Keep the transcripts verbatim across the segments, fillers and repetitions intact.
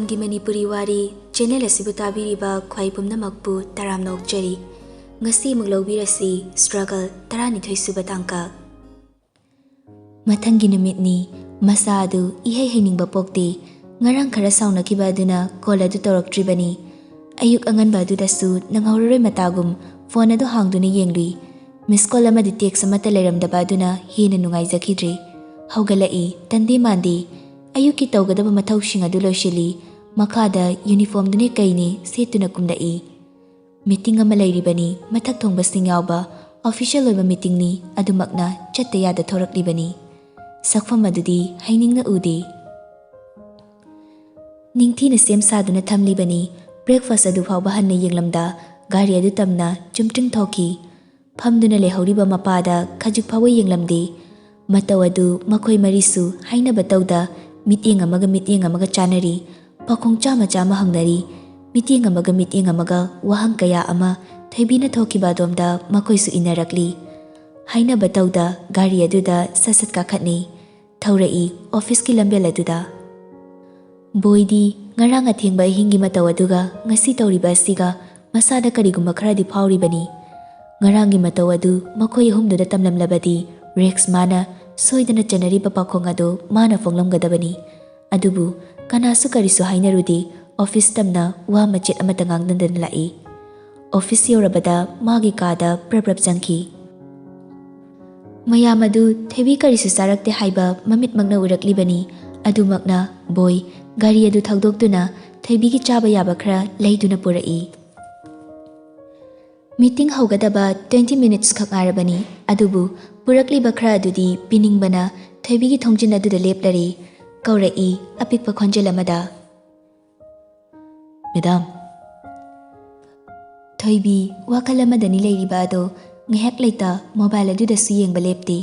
ꯗꯤ ꯃꯅꯤꯄꯨꯔꯤ ꯋꯥꯔꯤ ꯆꯦꯅꯦꯜ ꯑꯁꯤꯕꯨ ꯇꯥꯕꯤꯔꯤꯕ ꯈ꯭ꯋꯥꯏ ꯄꯨꯝꯅꯃꯛꯄꯨ ꯇꯔꯥꯝꯅ ꯑꯣꯛꯆꯔꯤ꯫ ꯉꯁꯤ ꯑꯃꯨꯛ ꯂꯧꯕꯤꯔꯁꯤ ꯁ꯭ꯇ꯭ꯔꯒꯜ ꯇꯔꯥꯅꯤꯊꯣꯏ ꯁꯨꯕ ꯇꯥꯡꯀꯛ꯫ ꯃꯊꯪꯒꯤ ꯅꯨꯃꯤꯠꯅꯤ꯫ ꯃꯁꯥ ꯑꯗꯨ ꯏꯍꯩ ꯍꯩꯅꯤꯡꯕ ꯄꯣꯛꯇꯦ꯫ ꯉꯔꯥꯡ ꯈꯔ ꯁꯥꯎꯅꯈꯤꯕ ꯑꯗꯨꯅ ꯀꯣꯜ ꯑꯗꯨ ꯇꯧꯔꯛꯇ꯭ꯔꯤꯕꯅꯤ꯫ ꯑꯌꯨꯛ ꯑꯉꯟꯕ ꯑꯗꯨꯗꯁꯨ ꯅꯪꯍꯧꯔꯔꯣꯏ ꯃꯇꯥꯒꯨꯝ ꯐꯣꯟ ꯑꯗꯨ ꯍꯥꯡꯗꯨꯅ ꯌꯦꯡꯂꯨꯏ꯫ ꯃꯤꯁ ꯀꯣꯜ ꯑꯃꯗꯤ ꯇꯦꯛꯁ ꯑꯃꯠꯇ ꯂꯩꯔꯝꯗꯕ ꯑꯗꯨꯅ ꯍꯦꯟꯅ ꯅꯨꯡꯉꯥꯏꯖꯈꯤꯗ꯭ꯔꯦ꯫ ꯍꯧꯒꯠꯂꯛꯏ, ꯇꯟꯗꯦ ꯃꯥꯟꯗꯦ꯫ ꯑꯌꯨꯛꯀꯤ ꯇꯧꯒꯗꯕ ꯃꯊꯧꯁꯤꯡ ꯑꯗꯨ ꯂꯣꯏꯁꯤꯜꯂꯤ꯫ ꯃꯈꯥꯗ ꯌꯨꯅꯤꯐꯣꯔꯝꯗꯨꯅꯦ ꯀꯩꯅꯦ ꯁꯦꯠꯇꯨꯅ ꯀꯨꯝꯂꯛꯏ꯫ ꯃꯤꯇꯤꯡ ꯑꯃ ꯂꯩꯔꯤꯕꯅꯤ, ꯃꯊꯛ ꯊꯣꯡꯕꯁꯤꯡ ꯌꯥꯎꯕ, ꯑꯣꯐꯤꯁꯤꯌꯦꯜ ꯑꯣꯏꯕ ꯃꯤꯇꯤꯡꯅꯤ, ꯑꯗꯨꯃꯛꯅ ꯆꯠꯇ ꯌꯥꯗ ꯊꯣꯔꯛꯂꯤꯕꯅꯤ꯫ ꯁꯛꯐꯝ ꯑꯗꯨꯗꯤ ꯍꯩꯅꯤꯡꯅ ꯎꯗꯦ꯫ ꯅꯤꯡꯊꯤꯅ ꯁꯦꯝ ꯁꯥꯗꯨꯅ ꯊꯝꯂꯤꯕꯅꯤ꯫ ꯕ꯭ꯔꯦꯛꯐꯥꯁ ꯑꯗꯨ ꯐꯥꯎꯕ ꯍꯟꯅ ꯌꯦꯡꯂꯝꯗ ꯒꯥꯔꯤ ꯑꯗꯨ ꯇꯝꯅ ꯆꯨꯝꯇ꯭ꯔꯤꯡ ꯊꯣꯛꯈꯤ꯫ ꯐꯝꯗꯨꯅ ꯂꯩꯍꯧꯔꯤꯕ ꯃꯄꯥꯗ ꯈꯖꯤꯛ ꯐꯥꯎꯕ ꯌꯦꯡꯂꯝꯗꯦ꯫ ꯃꯇꯧ ꯑꯗꯨ ꯃꯈꯣꯏ ꯃꯔꯤꯁꯨ ꯍꯥꯏꯅꯕ ꯇꯧꯗ ꯃꯤꯠꯌꯦꯡ ꯑꯃꯒ ꯃꯤꯠꯌꯦꯡ ꯑꯃꯒ ꯆꯥꯟꯅꯔꯤ꯫ ꯄꯥꯈꯣꯡ ꯆꯥꯃ ꯆꯥꯃ ꯍꯪꯅꯔꯤ꯫ ꯃꯤꯠꯌꯦꯡ ꯑꯃꯒ ꯃꯤꯠꯌꯦꯡ ꯑꯃꯒ ꯋꯥꯍꯪ ꯀꯌꯥ ꯑꯃ ꯊꯣꯏꯕꯤꯅ ꯊꯣꯛꯈꯤꯕ ꯑꯗꯣꯝꯗ ꯃꯈꯣꯏꯁꯨ ꯏꯟꯅꯔꯛꯂꯤ꯫ ꯍꯥꯏꯅꯕ ꯇꯧꯗ ꯒꯥꯔꯤ ꯑꯗꯨꯗ ꯁꯠ ꯁꯠ ꯀꯥꯈꯠꯅꯩ꯫ ꯊꯧꯔꯛꯏ ꯑꯣꯐꯤꯁꯀꯤ ꯂꯝꯕꯦꯜ ꯑꯗꯨꯗ꯫ ꯕꯣꯏꯗꯤ ꯉꯔꯥꯡ ꯑꯊꯦꯡꯕ ꯑꯍꯤꯡꯒꯤ ꯃꯇꯧ ꯑꯗꯨꯒ ꯉꯁꯤ ꯇꯧꯔꯤꯕ ꯑꯁꯤꯒ ꯃꯁꯥꯗ ꯀꯔꯤꯒꯨꯝꯕ ꯈꯔꯗꯤ ꯐꯥꯎꯔꯤꯕꯅꯤ꯫ ꯉꯔꯥꯡꯒꯤ ꯃꯇꯧ ꯑꯗꯨ ꯃꯈꯣꯏ ꯑꯍꯨꯝꯗꯨꯗ ꯇꯝꯂꯝꯂꯕꯗꯤ ꯔꯦꯛꯁ ꯃꯥꯅ ꯁꯣꯏꯗꯅ ꯆꯟꯅꯔꯤꯕ ꯄꯥꯈꯣꯡ ꯑꯗꯨ ꯃꯥꯅ ꯐꯣꯡꯂꯝꯒꯗꯕꯅꯤ꯫ ꯑꯗꯨꯕꯨ ꯀꯅꯥꯁꯨ ꯀꯔꯤꯁꯨ ꯍꯥꯏꯅꯔꯨꯗꯦ꯫ ꯑꯣꯐꯤꯁ ꯇꯝꯅ ꯋꯥ ꯃꯆꯦꯠ ꯑꯃꯠꯇ ꯉꯥꯡꯅꯗꯅ ꯂꯥꯛꯏ꯫ ꯑꯣꯐꯤꯁ ꯌꯧꯔꯕꯗ ꯃꯥꯒꯤ ꯀꯥꯗ ꯄ꯭ꯔꯞ ꯄ꯭ꯔꯞ ꯆꯪꯈꯤ꯫ ꯃꯌꯥꯝ ꯑꯗꯨ ꯊꯣꯏꯕꯤ ꯀꯔꯤꯁꯨ ꯆꯥꯔꯛꯇꯦ ꯍꯥꯏꯕ ꯃꯃꯤꯠꯃꯛꯅ ꯎꯔꯛꯂꯤꯕꯅꯤ꯫ ꯑꯗꯨꯃꯛꯅ ꯕꯣꯏ ꯒꯥꯔꯤ ꯑꯗꯨ ꯊꯧꯗꯣꯛꯇꯨꯅ ꯊꯣꯏꯕꯤꯒꯤ ꯆꯥꯕ ꯌꯥꯕ ꯈꯔ ꯂꯩꯗꯨꯅ ꯄꯨꯔꯛꯏ꯫ ꯃꯤꯇꯤꯡ ꯍꯧꯒꯗꯕ ꯇ꯭ꯋꯦꯟꯇꯤ ꯃꯤꯅꯤꯠꯁ ꯈꯛ ꯉꯥꯏꯔꯕꯅꯤ, ꯑꯗꯨꯕꯨ ꯄꯨꯔꯛꯂꯤꯕ ꯈꯔ ꯑꯗꯨꯗꯤ ꯄꯤꯅꯤꯡꯕꯅ ꯊꯣꯏꯕꯤꯒꯤ ꯊꯣꯡꯖꯤꯟ ꯑꯗꯨꯗ ꯂꯦꯞꯂꯔꯦ꯫ ꯀꯧꯔꯛꯏ ꯑꯄꯤꯛꯄ ꯈꯣꯟꯖꯦꯜ ꯑꯃꯗ꯫ ꯃꯦꯗꯥꯝ꯫ ꯊꯣꯏꯕꯤ ꯋꯥꯈꯜ ꯑꯃꯗꯅꯤ ꯂꯩꯔꯤꯕ ꯑꯗꯣ ꯉꯥꯏꯍꯥꯛ ꯂꯩꯇ ꯃꯣꯕꯥꯏꯜ ꯑꯗꯨꯗꯁꯨ ꯌꯦꯡꯕ ꯂꯦꯞꯇꯦ꯫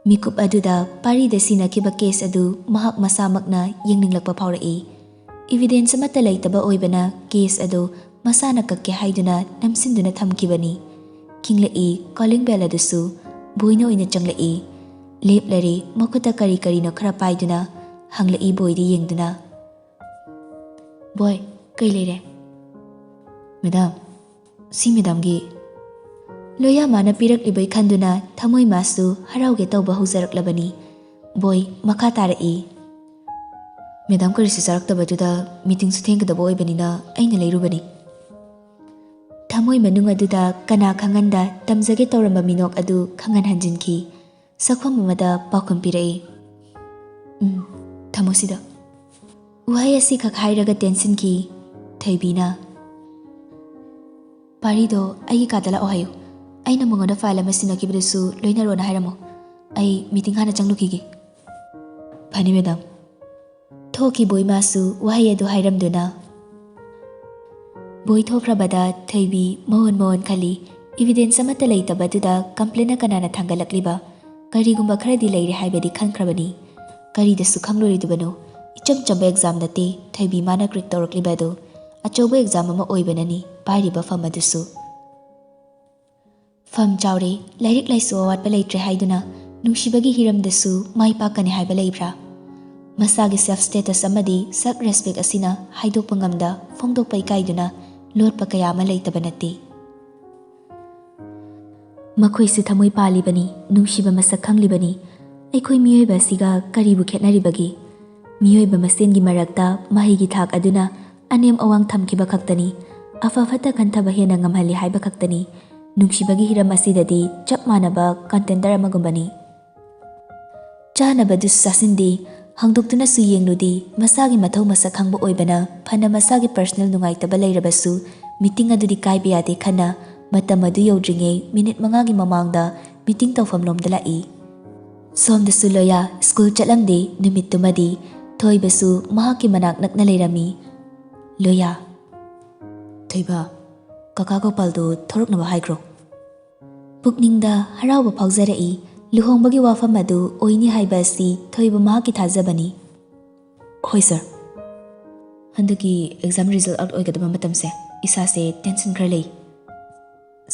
ꯃꯤꯀꯨꯞ ꯑꯗꯨꯗ ꯄꯥꯔꯤꯗ ꯁꯤꯟꯅꯈꯤꯕ ꯀꯦꯁ ꯑꯗꯨ ꯃꯍꯥꯛ ꯃꯁꯥꯃꯛꯅ ꯌꯦꯡꯅꯤꯡꯂꯛꯄ ꯐꯥꯎꯔꯛꯏ꯫ ꯏꯚꯤꯗꯦꯟꯁ ꯑꯃꯠꯇ ꯂꯩꯇꯕ ꯑꯣꯏꯕꯅ ꯀꯦꯁ ꯑꯗꯨ ꯃꯁꯥꯅ ꯀꯛꯀꯦ ꯍꯥꯏꯗꯨꯅ ꯅꯝꯁꯤꯟꯗꯨꯅ ꯊꯝꯈꯤꯕꯅꯤ꯫ ꯈꯤꯡꯂꯛꯏ ꯀꯣꯂꯤꯡ ꯕꯦꯜ ꯑꯗꯨꯁꯨ꯫ ꯕꯣꯏꯅ ꯑꯣꯏꯅ ꯆꯪꯂꯛꯏ꯫ ꯂꯦꯞꯂꯔꯦ ꯃꯈꯨꯠꯇ ꯀꯔꯤ ꯀꯔꯤꯅꯣ ꯈꯔ ꯄꯥꯏꯗꯨꯅ꯫ ꯍꯪꯂꯛꯏ ꯕꯣꯏꯗ ꯌꯦꯡꯗꯨꯅ꯫ "ꯕꯣꯏ, ꯀꯩ ꯂꯩꯔꯦ?" "ꯃꯦꯗꯥꯝ, ꯁꯤ ꯃꯦꯗꯥꯝꯒꯤ꯫" ꯂꯣꯌꯥ ꯃꯥꯅ ꯄꯤꯔꯛꯂꯤꯕꯩ ꯈꯟꯗꯨꯅ ꯊꯃꯣꯏ ꯃꯥꯁꯨ ꯍꯔꯥꯎꯒꯦ ꯇꯧꯕ ꯍꯧꯖꯔꯛꯂꯕꯅꯤ꯫ ꯕꯣꯏ ꯃꯈꯥ ꯇꯥꯔꯛꯏ, "ꯃꯦꯗꯥꯝ ꯀꯔꯤꯁꯨ ꯆꯥꯔꯛꯇꯕꯗꯨꯗ ꯃꯤꯇꯤꯡꯁꯨ ꯊꯦꯡꯒꯗꯕ ꯑꯣꯏꯕꯅꯤꯅ ꯑꯩꯅ ꯂꯩꯔꯨꯕꯅꯤ꯫" ꯊꯃꯣꯏ ꯃꯅꯨꯡ ꯑꯗꯨꯗ ꯀꯅꯥ ꯈꯪꯍꯟꯗ ꯇꯝꯖꯒꯦ ꯇꯧꯔꯝꯕ ꯃꯤꯅꯣꯛ ꯑꯗꯨ ꯈꯪꯍꯟ ꯍꯟꯖꯤꯟꯈꯤ꯫ ꯁꯛꯐꯝ ꯑꯃꯗ ꯄꯥꯎꯈꯨꯝ ꯄꯤꯔꯛꯏ, "ꯎꯝ, ꯊꯝꯃꯣ ꯁꯤꯗ꯫" ꯋꯥꯍꯩ ꯑꯁꯤꯈꯛ ꯍꯥꯏꯔꯒ ꯇꯦꯟꯁꯤꯟꯈꯤ꯫ ꯊꯣꯏꯕꯤꯅ, "ꯄꯥꯔꯤꯗꯣ ꯑꯩꯒꯤ ꯀꯥꯗ ꯂꯥꯛꯑꯣ ꯍꯥꯏꯌꯨ꯫ ꯑꯩꯅ ꯃꯉꯣꯟꯗ ꯐꯥꯏꯜ ꯑꯃ ꯁꯤꯟꯅꯈꯤꯕꯗꯨꯁꯨ ꯂꯣꯏꯅꯔꯣꯅ ꯍꯥꯏꯔꯝꯃꯣ꯫ ꯑꯩ ꯃꯤꯇꯤꯡ ꯍꯥꯟꯅ ꯆꯪꯂꯨꯈꯤꯒꯦ꯫" "ꯐꯅꯤ ꯃꯦꯗꯥꯝ꯫" ꯊꯣꯛꯈꯤ ꯕꯣꯏ ꯃꯥꯁꯨ ꯋꯥꯍꯩ ꯑꯗꯨ ꯍꯥꯏꯔꯝꯗꯨꯅ꯫ ꯕꯣꯏ ꯊꯣꯛꯈ꯭ꯔꯕꯗ ꯊꯣꯏꯕꯤ ꯃꯑꯣꯟ ꯃꯑꯣꯟ ꯈꯜꯂꯤ꯫ ꯏꯕꯤꯗꯦꯟꯁ ꯑꯃꯠꯇ ꯂꯩꯇꯕꯗꯨꯗ ꯀꯝꯄ꯭ꯂꯦꯟꯅ ꯀꯅꯥꯅ ꯊꯥꯡꯒꯠꯂꯛꯂꯤꯕ? ꯀꯔꯤꯒꯨꯝꯕ ꯈꯔꯗꯤ ꯂꯩꯔꯦ ꯍꯥꯏꯕꯗꯤ ꯈꯪꯈ꯭ꯔꯕꯅꯤ꯫ ꯀꯔꯤꯗꯁꯨ ꯈꯪꯂꯣꯏꯔꯤꯗꯨꯕꯅꯣ? ꯏꯆꯝ ꯆꯝꯕ ꯑꯦꯛꯖꯥꯝ ꯅꯠꯇꯦ ꯊꯣꯏꯕꯤ ꯃꯥꯅ ꯀ꯭ꯔꯦꯛ ꯇꯧꯔꯛꯂꯤꯕ ꯑꯗꯨ꯫ ꯑꯆꯧꯕ ꯑꯦꯛꯖꯥꯝ ꯑꯃ ꯑꯣꯏꯕꯅꯅꯤ ꯄꯥꯏꯔꯤꯕ ꯐꯝ ꯑꯗꯨꯁꯨ꯫ ꯐꯝ ꯆꯥꯎꯔꯦ, ꯂꯥꯏꯔꯤꯛ ꯂꯥꯏꯁꯨ ꯑꯋꯥꯠꯄ ꯂꯩꯇ꯭ꯔꯦ ꯍꯥꯏꯗꯨꯅ ꯅꯨꯡꯁꯤꯕꯒꯤ ꯍꯤꯔꯝꯗꯁꯨ ꯃꯥꯏ ꯄꯥꯛꯀꯅꯤ ꯍꯥꯏꯕ ꯂꯩꯕ꯭ꯔꯥ? ꯃꯁꯥꯒꯤ ꯁꯦꯜꯐ ꯁ꯭ꯇꯦꯇꯁ ꯑꯃꯗꯤ ꯁꯦꯜꯐ ꯔꯦꯁꯄꯦꯛ ꯑꯁꯤꯅ ꯍꯥꯏꯗꯣꯛꯄ ꯉꯝꯗ ꯐꯣꯡꯗꯣꯛꯄ ꯏꯀꯥꯏꯗꯨꯅ ꯂꯣꯠꯄ ꯀꯌꯥ ꯑꯃ ꯂꯩꯇꯕ ꯅꯠꯇꯦ꯫ ꯃꯈꯣꯏꯁꯨ ꯊꯃꯣꯏ ꯄꯥꯜꯂꯤꯕꯅꯤ, ꯅꯨꯡꯁꯤꯕ ꯃꯁꯛ ꯈꯪꯂꯤꯕꯅꯤ꯫ ꯑꯩꯈꯣꯏ ꯃꯤꯑꯣꯏꯕ ꯑꯁꯤꯒ ꯀꯔꯤꯕꯨ ꯈꯦꯠꯅꯔꯤꯕꯒꯦ? ꯃꯤꯑꯣꯏꯕ ꯃꯁꯦꯟꯒꯤ ꯃꯔꯛꯇ ꯃꯍꯩꯒꯤ ꯊꯥꯛ ꯑꯗꯨꯅ ꯑꯅꯦꯝ ꯑꯋꯥꯡ ꯊꯝꯈꯤꯕ ꯈꯛꯇꯅꯤ꯫ ꯑꯐ ꯐꯠꯇ ꯈꯟꯊꯕ ꯍꯦꯟꯅ ꯉꯝꯍꯜꯂꯤ ꯍꯥꯏꯕ ꯈꯛꯇꯅꯤ꯫ ꯅꯨꯡꯁꯤꯕꯒꯤ ꯍꯤꯔꯝ ꯑꯁꯤꯗꯗꯤ ꯆꯞ ꯃꯥꯟꯅꯕ ꯀꯟꯇꯦꯟꯗꯔ ꯑꯃꯒꯨꯝꯕꯅꯤ꯫ ꯆꯥꯅꯕꯗꯨꯁꯨ ꯆꯥꯁꯤꯟꯗꯦ, ꯍꯥꯡꯗꯣꯛꯇꯨꯅꯁꯨ ꯌꯦꯡꯂꯨꯗꯦ꯫ ꯃꯁꯥꯒꯤ ꯃꯊꯧ ꯃꯁꯛ ꯈꯪꯕ ꯑꯣꯏꯕꯅ ꯐꯅ ꯃꯁꯥꯒꯤ ꯄꯔꯁꯅꯦꯜ ꯅꯨꯡꯉꯥꯏꯇꯕ ꯂꯩꯔꯕꯁꯨ ꯃꯤꯇꯤꯡ ꯑꯗꯨꯗꯤ ꯀꯥꯏꯕ ꯌꯥꯗꯦ ꯈꯟꯅ ꯃꯇꯝ ꯑꯗꯨ ꯌꯧꯗ꯭ꯔꯤꯉꯩ ꯃꯤꯅꯤꯠ ꯃꯉꯥꯒꯤ ꯃꯃꯥꯡꯗ ꯃꯤꯇꯤꯡ ꯇꯧꯐꯝ ꯂꯣꯝꯗ ꯂꯥꯛꯏ꯫ ꯁꯣꯝꯗꯁꯨ ꯂꯣꯌꯥ ꯁ꯭ꯀꯨꯜ ꯆꯠꯂꯝꯗꯦ꯫ ꯅꯨꯃꯤꯠꯇꯨꯃꯗꯤ ꯊꯣꯏꯕꯁꯨ ꯃꯍꯥꯛꯀꯤ ꯃꯅꯥꯛ ꯅꯛꯅ ꯂꯩꯔꯝꯃꯤ꯫ ꯂꯣꯌꯥ, "ꯊꯣꯏꯕ, ꯀꯀꯥ ꯒꯣꯄꯥꯜꯗꯨ ꯊꯣꯔꯛꯅꯕ ꯍꯥꯏꯈ꯭ꯔꯣ꯫" ꯄꯨꯛꯅꯤꯡꯗ ꯍꯔꯥꯎꯕ ꯐꯥꯎꯖꯔꯛꯏ꯫ ꯂꯨꯍꯣꯡꯕꯒꯤ ꯋꯥꯐꯝ ꯑꯗꯨ ꯑꯣꯏꯅꯤ ꯍꯥꯏꯕ ꯑꯁꯤ ꯊꯣꯏꯕ ꯃꯍꯥꯛꯀꯤ ꯊꯥꯖꯕꯅꯤ꯫ "ꯍꯣꯏ ꯁꯥꯔ꯫ ꯍꯟꯗꯛꯀꯤ ꯑꯦꯛꯖꯥꯝ ꯔꯤꯖꯜ ꯑꯥꯎꯠ ꯑꯣꯏꯒꯗꯕ ꯃꯇꯝꯁꯦ ꯏꯁꯥꯁꯦ ꯇꯦꯟꯁꯟ ꯈꯔ ꯂꯩ꯫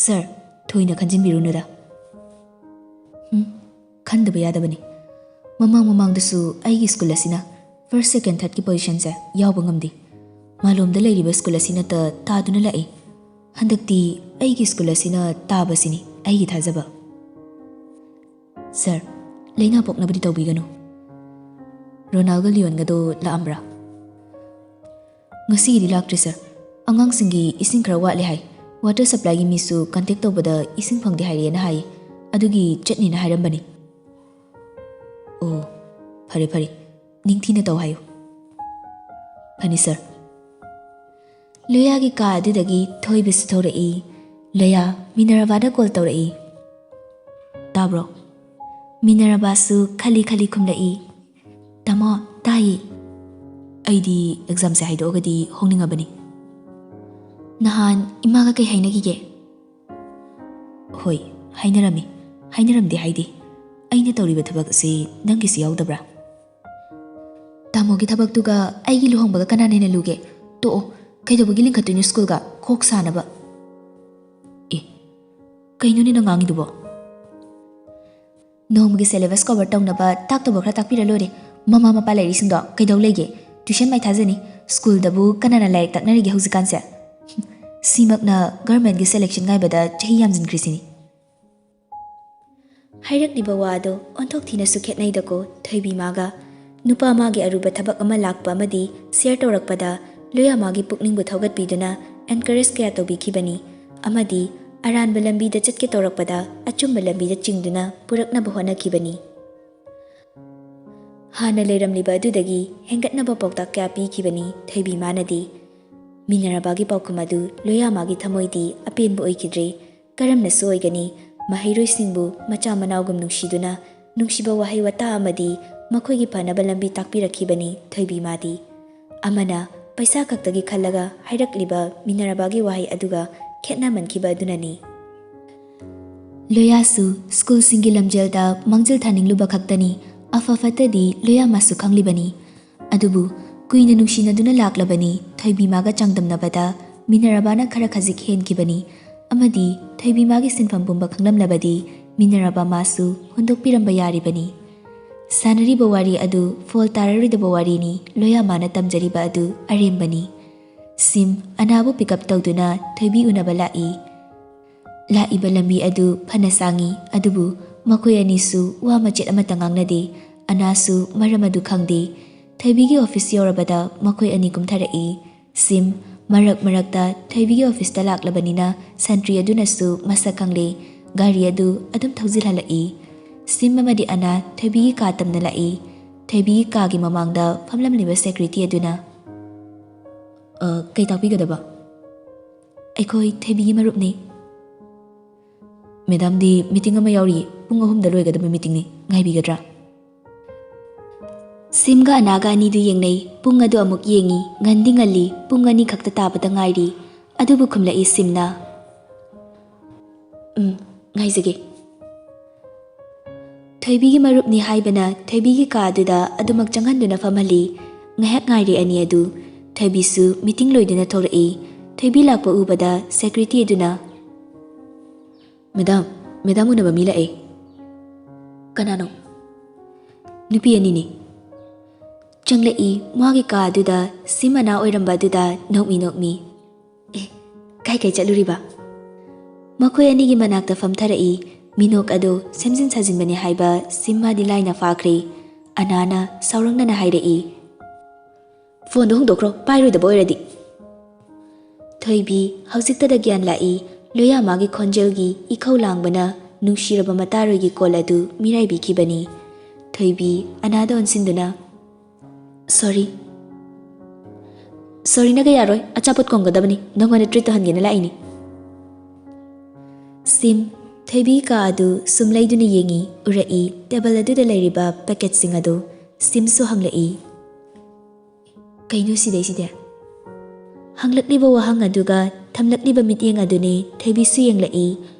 ꯁꯥꯔ, ꯊꯣꯏꯅ ꯈꯟꯖꯤꯟꯕꯤꯔꯨꯅꯨꯗ꯫" "ꯎꯝ, ꯈꯟꯗꯕ ꯌꯥꯗꯕꯅꯤ꯫ ꯃꯃꯥꯡ ꯃꯃꯥꯡꯗꯁꯨ ꯑꯩꯒꯤ ꯁ꯭ꯀꯨꯜ ꯑꯁꯤꯅ ꯐꯥꯔꯁ, ꯁꯦꯀꯦꯟ, ꯊꯥꯔꯠꯀꯤ ꯄꯣꯖꯤꯁꯟꯁꯦ ꯌꯥꯎꯕ ꯉꯝꯗꯦ꯫ ꯃꯥꯂꯣꯝꯗ ꯂꯩꯔꯤꯕ ꯁ꯭ꯀꯨꯜ ꯑꯁꯤꯅꯇ ꯇꯥꯗꯨꯅ ꯂꯥꯛꯏ꯫ ꯍꯟꯗꯛꯇꯤ ꯑꯩꯒꯤ ꯁ꯭ꯀꯨꯜ ꯑꯁꯤꯅ ꯇꯥꯕꯁꯤꯅꯤ ꯑꯩꯒꯤ ꯊꯥꯖꯕ꯫ ꯁꯥꯔ, ꯂꯥꯏꯅꯥ ꯄꯣꯛꯅꯕꯗꯤ ꯇꯧꯕꯤꯒꯅꯨ꯫ ꯔꯣꯅꯥꯜꯒ ꯂꯤꯌꯣꯟꯒꯗꯣ ꯂꯥꯛꯑꯝꯕ꯭ꯔꯥ? ꯉꯁꯤꯒꯤꯗꯤ ꯂꯥꯛꯇ꯭ꯔꯤ ꯁꯥꯔ꯫ ꯑꯉꯥꯡꯁꯤꯡꯒꯤ ꯏꯁꯤꯡ ꯈꯔ ꯋꯥꯠꯂꯦ ꯍꯥꯏ꯫ ꯋꯥꯇꯔ ꯁꯄ꯭ꯂꯥꯏꯒꯤ ꯃꯤꯁꯨ ꯀꯟꯇꯦꯛ ꯇꯧꯕꯗ ꯏꯁꯤꯡ ꯐꯪꯗꯦ ꯍꯥꯏꯔꯛꯑꯦꯅ ꯍꯥꯏ꯫ ꯑꯗꯨꯒꯤ ꯆꯠꯅꯤꯅ ꯍꯥꯏꯔꯝꯕꯅꯤ꯫ ꯑꯣ, ꯐꯔꯦ ꯐꯔꯦ, ꯅꯤꯡꯊꯤꯅ ꯇꯧ ꯍꯥꯏꯌꯨ꯫ ꯐꯅꯤ ꯁꯥꯔ꯫ ꯂꯣꯌꯥꯒꯤ ꯀꯥ ꯑꯗꯨꯗꯒꯤ ꯊꯣꯏꯕꯁꯨ ꯊꯣꯔꯛꯏ꯫ ꯂꯣꯌꯥ, ꯃꯤꯅꯔꯚꯥꯗ ꯀꯣꯜ ꯇꯧꯔꯛꯏ꯫ ꯇꯥꯕ꯭ꯔꯣ? ꯃꯤꯅꯔꯚꯥꯁꯨ ꯈꯜꯂꯤ ꯈꯜꯂꯤ ꯈꯨꯝꯂꯛꯏ꯫ ꯇꯥꯃꯣ, ꯇꯥꯏꯌꯦ꯫ ꯑꯩꯗꯤ ꯑꯦꯛꯖꯥꯝꯁꯦ ꯍꯥꯏꯗꯣꯛꯑꯒꯗꯤ ꯍꯣꯡꯅꯤꯡꯉꯕꯅꯤ꯫ ꯅꯍꯥꯟ ꯏꯃꯥꯒ ꯀꯩ ꯍꯥꯏꯅꯈꯤꯒꯦ? ꯍꯣꯏ, ꯍꯥꯏꯅꯔꯝꯃꯤ꯫ ꯍꯥꯏꯅꯔꯝꯗꯦ ꯍꯥꯏꯗꯦ꯫ ꯑꯩꯅ ꯇꯧꯔꯤꯕ ꯊꯕꯛ ꯑꯁꯤ ꯅꯪꯒꯤꯁꯨ ꯌꯥꯎꯗꯕ꯭ꯔꯥ? ꯇꯥꯃꯣꯒꯤ ꯊꯕꯛꯇꯨꯒ ꯑꯩꯒꯤ ꯂꯨꯍꯣꯡꯕꯒ ꯀꯅꯥꯅ ꯍꯦꯟꯅ ꯂꯨꯒꯦ? ꯇꯣꯛꯑꯣ, ꯀꯩꯗꯧꯕꯒꯤ ꯂꯤꯡꯈꯠꯇꯣꯏꯅꯣ ꯁ꯭ꯀꯨꯜꯒ? ꯀꯣꯛ ꯁꯥꯅꯕ꯫ ꯑꯦ, ꯀꯩꯅꯣꯅꯦ ꯅꯪ ꯉꯥꯡꯉꯤꯗꯨꯕꯣ? ꯅꯣꯡꯃꯒꯤ ꯁꯦꯂꯦꯕꯁ ꯀꯣꯚꯔ ꯇꯧꯅꯕ ꯇꯥꯛꯇꯧꯕ ꯈꯔ ꯇꯥꯛꯄꯤꯔ ꯂꯣꯏꯔꯦ꯫ ꯃꯃꯥ ꯃꯄꯥ ꯂꯩꯔꯤꯁꯤꯡꯗꯣ ꯀꯩꯗꯧ ꯂꯩꯒꯦ? ꯇ꯭ꯌꯨꯁꯟ ꯃꯥꯏ ꯊꯥꯖꯅꯤ꯫ ꯁ꯭ꯀꯨꯜꯗꯕꯨ ꯀꯅꯥꯅ ꯂꯥꯏꯔꯤꯛ ꯇꯥꯛꯅꯔꯤꯒꯦ ꯍꯧꯖꯤꯛꯀꯥꯟꯁꯦ? ꯁꯤꯃꯛꯅ ꯒꯚꯔꯟꯃꯦꯟꯠꯀꯤ ꯁꯦꯂꯦꯛꯁꯟ ꯉꯥꯏꯕꯗ ꯆꯍꯤ ꯌꯥꯝꯖꯤꯟꯈ꯭ꯔꯤꯁꯤꯅꯤ꯫ ꯍꯥꯏꯔꯛꯂꯤꯕ ꯋꯥꯗꯣ ꯑꯣꯟꯊꯣꯛ ꯊꯤꯅꯁꯨ ꯈꯦꯠꯅꯩꯗꯀꯣ ꯊꯣꯏꯕꯤꯃꯥꯒ꯫ ꯅꯨꯄꯥ ꯃꯥꯒꯤ ꯑꯔꯨꯕ ꯊꯕꯛ ꯑꯃ ꯂꯥꯛꯄ ꯑꯃꯗꯤ ꯁꯤꯌꯔ ꯇꯧꯔꯛꯄꯗ ꯂꯣꯌꯥ ꯃꯥꯒꯤ ꯄꯨꯛꯅꯤꯡꯕꯨ ꯊꯧꯒꯠꯄꯤꯗꯨꯅ ꯑꯦꯟꯀꯔꯦꯖ ꯀꯌꯥ ꯇꯧꯕꯤꯈꯤꯕꯅꯤ ꯑꯃꯗꯤ ꯑꯔꯥꯟꯕ ꯂꯝꯕꯤꯗ ꯆꯠꯀꯦ ꯇꯧꯔꯛꯄꯗ ꯑꯆꯨꯝꯕ ꯂꯝꯕꯤꯗ ꯆꯤꯡꯗꯨꯅ ꯄꯨꯔꯛꯅꯕ ꯍꯣꯠꯅꯈꯤꯕꯅꯤ꯫ ꯍꯥꯟꯅ ꯂꯩꯔꯝꯂꯤꯕ ꯑꯗꯨꯗꯒꯤ ꯍꯦꯟꯒꯠꯅꯕ ꯄꯥꯎꯇꯥꯛ ꯀꯌꯥ ꯄꯤꯈꯤꯕꯅꯤ ꯊꯣꯏꯕꯤꯃꯥꯅꯗꯤ꯫ ꯃꯤꯅꯔꯚꯥꯒꯤ ꯄꯥꯎꯈꯨꯝ ꯑꯗꯨ ꯂꯣꯌꯥꯃꯥꯒꯤ ꯊꯃꯣꯏꯗꯤ ꯑꯄꯦꯟꯕ ꯑꯣꯏꯈꯤꯗ꯭ꯔꯦ꯫ ꯀꯔꯝꯅꯁꯨ ꯑꯣꯏꯒꯅꯤ? ꯃꯍꯩꯔꯣꯏꯁꯤꯡꯕꯨ ꯃꯆꯥ ꯃꯅꯥꯎꯒꯨꯝ ꯅꯨꯡꯁꯤꯗꯨꯅ ꯅꯨꯡꯁꯤꯕ ꯋꯥꯍꯩ ꯋꯥꯇꯥ ꯑꯃꯗꯤ ꯃꯈꯣꯏꯒꯤ ꯐꯅꯕ ꯂꯝꯕꯤ ꯇꯥꯛꯄꯤꯔꯛꯈꯤꯕꯅꯤ ꯊꯣꯏꯕꯤꯃꯥꯗꯤ꯫ ꯑꯃꯅ ꯄꯩꯁꯥ ꯈꯛꯇꯒꯤ ꯈꯜꯂꯒ ꯍꯥꯏꯔꯛꯂꯤꯕ ꯃꯤꯅꯔꯚꯥꯒꯤ ꯋꯥꯍꯩ ꯑꯗꯨꯒ ꯈꯦꯠꯅꯃꯟꯈꯤꯕ ꯑꯗꯨꯅꯅꯤ꯫ ꯂꯣꯌꯥꯁꯨ ꯁ꯭ꯀꯨꯜꯁꯤꯡꯒꯤ ꯂꯝꯖꯦꯜꯗ ꯃꯥꯡꯖꯤꯜ ꯊꯥꯅꯤꯡꯂꯨꯕ ꯈꯛꯇꯅꯤ, ꯑꯐ ꯐꯠꯇꯗꯤ ꯂꯣꯌꯥꯃꯥꯁꯨ ꯈꯪꯂꯤꯕꯅꯤ꯫ ꯑꯗꯨꯕꯨ ꯀꯨꯏꯅ ꯅꯨꯡꯁꯤꯅꯗꯨꯅ ꯂꯥꯛꯂꯕꯅꯤ, ꯊꯣꯏꯕꯤꯃꯥꯒ ꯆꯥꯡꯗꯝꯅꯕꯗ ꯃꯤꯅꯔꯚꯥꯅ ꯈꯔ ꯈꯖꯤꯛ ꯍꯦꯟꯈꯤꯕꯅꯤ, ꯑꯃꯗꯤ ꯊꯣꯏꯕꯤꯃꯥꯒꯤ ꯁꯤꯟꯐꯝ ꯄꯨꯝꯕ ꯈꯪꯂꯝꯂꯕꯗꯤ ꯃꯤꯅꯔꯚꯥ ꯃꯥꯁꯨ ꯍꯨꯟꯗꯣꯛꯄꯤꯔꯝꯕ ꯌꯥꯔꯤꯕꯅꯤ꯫ ꯁꯥꯟꯅꯔꯤꯕ ꯋꯥꯔꯤ ꯑꯗꯨ ꯐꯣꯜ ꯇꯥꯔꯔꯣꯏꯗꯕ ꯋꯥꯔꯤꯅꯤ, ꯂꯣꯌꯥꯃꯥꯅ ꯇꯝꯖꯔꯤꯕ ꯑꯗꯨ ꯑꯔꯦꯝꯕꯅꯤ꯫ ꯁꯤꯝ ꯑꯅꯥꯕꯨ pick up ꯇꯧꯗꯨꯅ ꯊꯣꯏꯕꯤ ꯎꯅꯕ ꯂꯥꯛꯏ꯫ ꯂꯥꯛꯏꯕ ꯂꯝꯕꯤ ꯑꯗꯨ ꯐꯅ ꯁꯥꯡꯏ, ꯑꯗꯨꯕꯨ ꯃꯈꯣꯏ ꯑꯅꯤꯁꯨ ꯋꯥ ꯃꯆꯦꯠ ꯑꯃꯠꯇ ꯉꯥꯡꯅꯗꯦ꯫ ꯑꯅꯥꯁꯨ ꯃꯔꯝ ꯑꯗꯨ ꯈꯪꯗꯦ꯫ ꯊꯣꯏꯕꯤꯒꯤ office ꯌꯧꯔꯕꯗ ꯃꯈꯣꯏ ꯑꯅꯤ ꯀꯨꯝꯊꯔꯛꯏ꯫ ꯁꯤꯝ ꯃꯔꯛ ꯃꯔꯛꯇ ꯊꯣꯏꯕꯤꯒꯤ officeꯇ ꯂꯥꯛꯂꯕꯅꯤꯅ ꯁꯟꯇ꯭ꯔꯤ ꯑꯗꯨꯅꯁꯨ ꯃꯁꯛ ꯈꯪꯂꯦ꯫ ꯒꯥꯔꯤ ꯑꯗꯨ ꯑꯗꯨꯝ ꯊꯧꯖꯤꯜꯍꯜꯂꯛꯏ꯫ ꯁꯤꯝ ꯑꯃꯗꯤ ꯑꯅꯥ ꯊꯣꯏꯕꯤꯒꯤ ꯀꯥ ꯇꯝꯅ ꯂꯥꯛꯏ꯫ ꯊꯣꯏꯕꯤꯒꯤ ꯀꯥꯒꯤ ꯃꯃꯥꯡꯗ ꯐꯝꯂꯝꯂꯤꯕ security ꯑꯗꯨꯅ, "ꯑ, ꯀꯩ ꯇꯥꯛꯄꯤꯒꯗꯕ?" "ꯑꯩꯈꯣꯏ ꯊꯣꯏꯕꯤꯒꯤ ꯃꯔꯨꯞꯅꯤ꯫" "ꯃꯦꯗꯥꯝꯗꯤ meeting ꯑꯃ ꯌꯥꯎꯔꯤ, ꯄꯨꯡ ꯑꯍꯨꯝꯗ ꯂꯣꯏꯒꯗꯕ meetingꯅꯤ, ꯉꯥꯏꯕꯤꯒꯗ꯭ꯔꯥ?" ꯁꯤꯝꯒ ꯑꯅꯥꯒ ꯑꯅꯤꯗꯨ ꯌꯦꯡꯅꯩ꯫ ꯄꯨꯡ ꯑꯗꯨ ꯑꯃꯨꯛ ꯌꯦꯡꯉꯤ꯫ ꯉꯟꯗꯤ ꯉꯜꯂꯤ, ꯄꯨꯡ ꯑꯅꯤ ꯈꯛꯇ ꯇꯥꯕꯗ ꯉꯥꯏꯔꯤ꯫ ꯑꯗꯨꯕꯨ ꯈꯨꯝꯂꯛꯏ ꯁꯤꯝꯅ, "ꯎꯝ, ꯉꯥꯏꯖꯒꯦ꯫" ꯊꯣꯏꯕꯤꯒꯤ ꯃꯔꯨꯞꯅꯤ ꯍꯥꯏꯕꯅ ꯊꯣꯏꯕꯤꯒꯤ ꯀꯥ ꯑꯗꯨꯗ ꯑꯗꯨꯃꯛ ꯆꯪꯍꯟꯗꯨꯅ ꯐꯝꯍꯜꯂꯤ꯫ ꯉꯥꯏꯍꯥꯛ ꯉꯥꯏꯔꯦ ꯑꯅꯤ ꯑꯗꯨ꯫ ꯊꯣꯏꯕꯤꯁꯨ meeting ꯂꯣꯏꯗꯨꯅ ꯊꯣꯛꯂꯛꯏ꯫ ꯊꯣꯏꯕꯤ ꯂꯥꯛꯄ ꯎꯕꯗ security ꯑꯗꯨꯅ, "ꯃꯦꯗꯥꯝ, ꯃꯦꯗꯥꯝ ꯎꯅꯕ ꯃꯤ ꯂꯥꯛꯑꯦ꯫" "ꯀꯅꯥꯅꯣ?" "ꯅꯨꯄꯤ ꯑꯅꯤꯅꯤ꯫" ꯆꯪꯂꯛꯏ꯫ ꯃꯥꯒꯤ ꯀꯥ ꯑꯗꯨꯗ ꯁꯤꯝ ꯑꯅꯥ ꯑꯣꯏꯔꯝꯕ ꯑꯗꯨꯗ ꯅꯣꯛꯃꯤ ꯅꯣꯛꯃꯤ꯫ "ꯑꯦ, ꯀꯥꯏ ꯀꯥꯏ ꯆꯠꯂꯨꯔꯤꯕ?" ꯃꯈꯣꯏ ꯑꯅꯤꯒꯤ ꯃꯅꯥꯛꯇ ꯐꯝꯊꯔꯛꯏ꯫ ꯃꯤꯅꯣꯛ ꯑꯗꯨ ꯁꯦꯝꯖꯤꯟ ꯁꯥꯖꯤꯟꯕꯅꯤ ꯍꯥꯏꯕ ꯁꯤꯝ ꯃꯥꯗꯤ ꯂꯥꯏꯅ ꯐꯥꯈ꯭ꯔꯦ꯫ ꯑꯅꯥꯅ ꯁꯥꯎꯔꯛꯅꯅ ꯍꯥꯏꯔꯛꯏ, "ꯐꯣꯟꯗꯣ ꯍꯨꯟꯗꯣꯛꯈ꯭ꯔꯣ, ꯄꯥꯏꯔꯣꯏꯗꯕ ꯑꯣꯏꯔꯗꯤ꯫" ꯊꯣꯏꯕꯤ ꯍꯧꯖꯤꯛꯇꯗ ꯒ꯭ꯌꯥꯟ ꯂꯥꯛꯏ꯫ ꯂꯣꯌꯥꯃꯥꯒꯤ ꯈꯣꯟꯖꯦꯜꯒꯤ ꯏꯈꯧ ꯂꯥꯡꯕꯅ ꯅꯨꯡꯁꯤꯔꯕ ꯃꯇꯥꯔꯣꯏꯒꯤ ꯀꯣꯜ ꯑꯗꯨ ꯃꯤꯔꯥꯏꯕꯤꯈꯤꯕꯅꯤ꯫ ꯊꯣꯏꯕꯤ ꯑꯅꯥꯗ ꯑꯣꯟꯁꯤꯟꯗꯨꯅ, "Sorry꯫" "Sorryꯅꯒ ꯌꯥꯔꯣꯏ, ꯑꯆꯥꯄꯣꯠ ꯀꯣꯡꯒꯗꯕꯅꯤ, ꯅꯪꯉꯣꯟꯗ treat ꯇꯧꯍꯟꯒꯦꯅ ꯂꯥꯛꯏꯅꯤ꯫" ꯁꯤꯝ ꯊꯣꯏꯕꯤ ꯀꯥ ꯑꯗꯨ ꯁꯨꯝ ꯂꯩꯗꯨꯅ ꯌꯦꯡꯉꯤ꯫ ꯎꯔꯛꯏ table ꯑꯗꯨꯗ ꯂꯩꯔꯤꯕ packetꯁꯤꯡ ꯑꯗꯨ꯫ ꯁꯤꯝꯁꯨ ꯍꯪꯂꯛꯏ, "ꯀꯩꯅꯣ ꯁꯤꯗꯩꯁꯤꯗꯤ?" ꯍꯪꯂꯛꯂꯤꯕ ꯋꯥꯍꯪ ꯑꯗꯨꯒ ꯊꯝꯂꯛꯂꯤꯕ ꯃꯤꯠꯌꯦꯡ ꯑꯗꯨꯅꯤ ꯊꯣꯏꯕꯤꯁꯨ ꯌꯦꯡꯂꯛꯏ꯫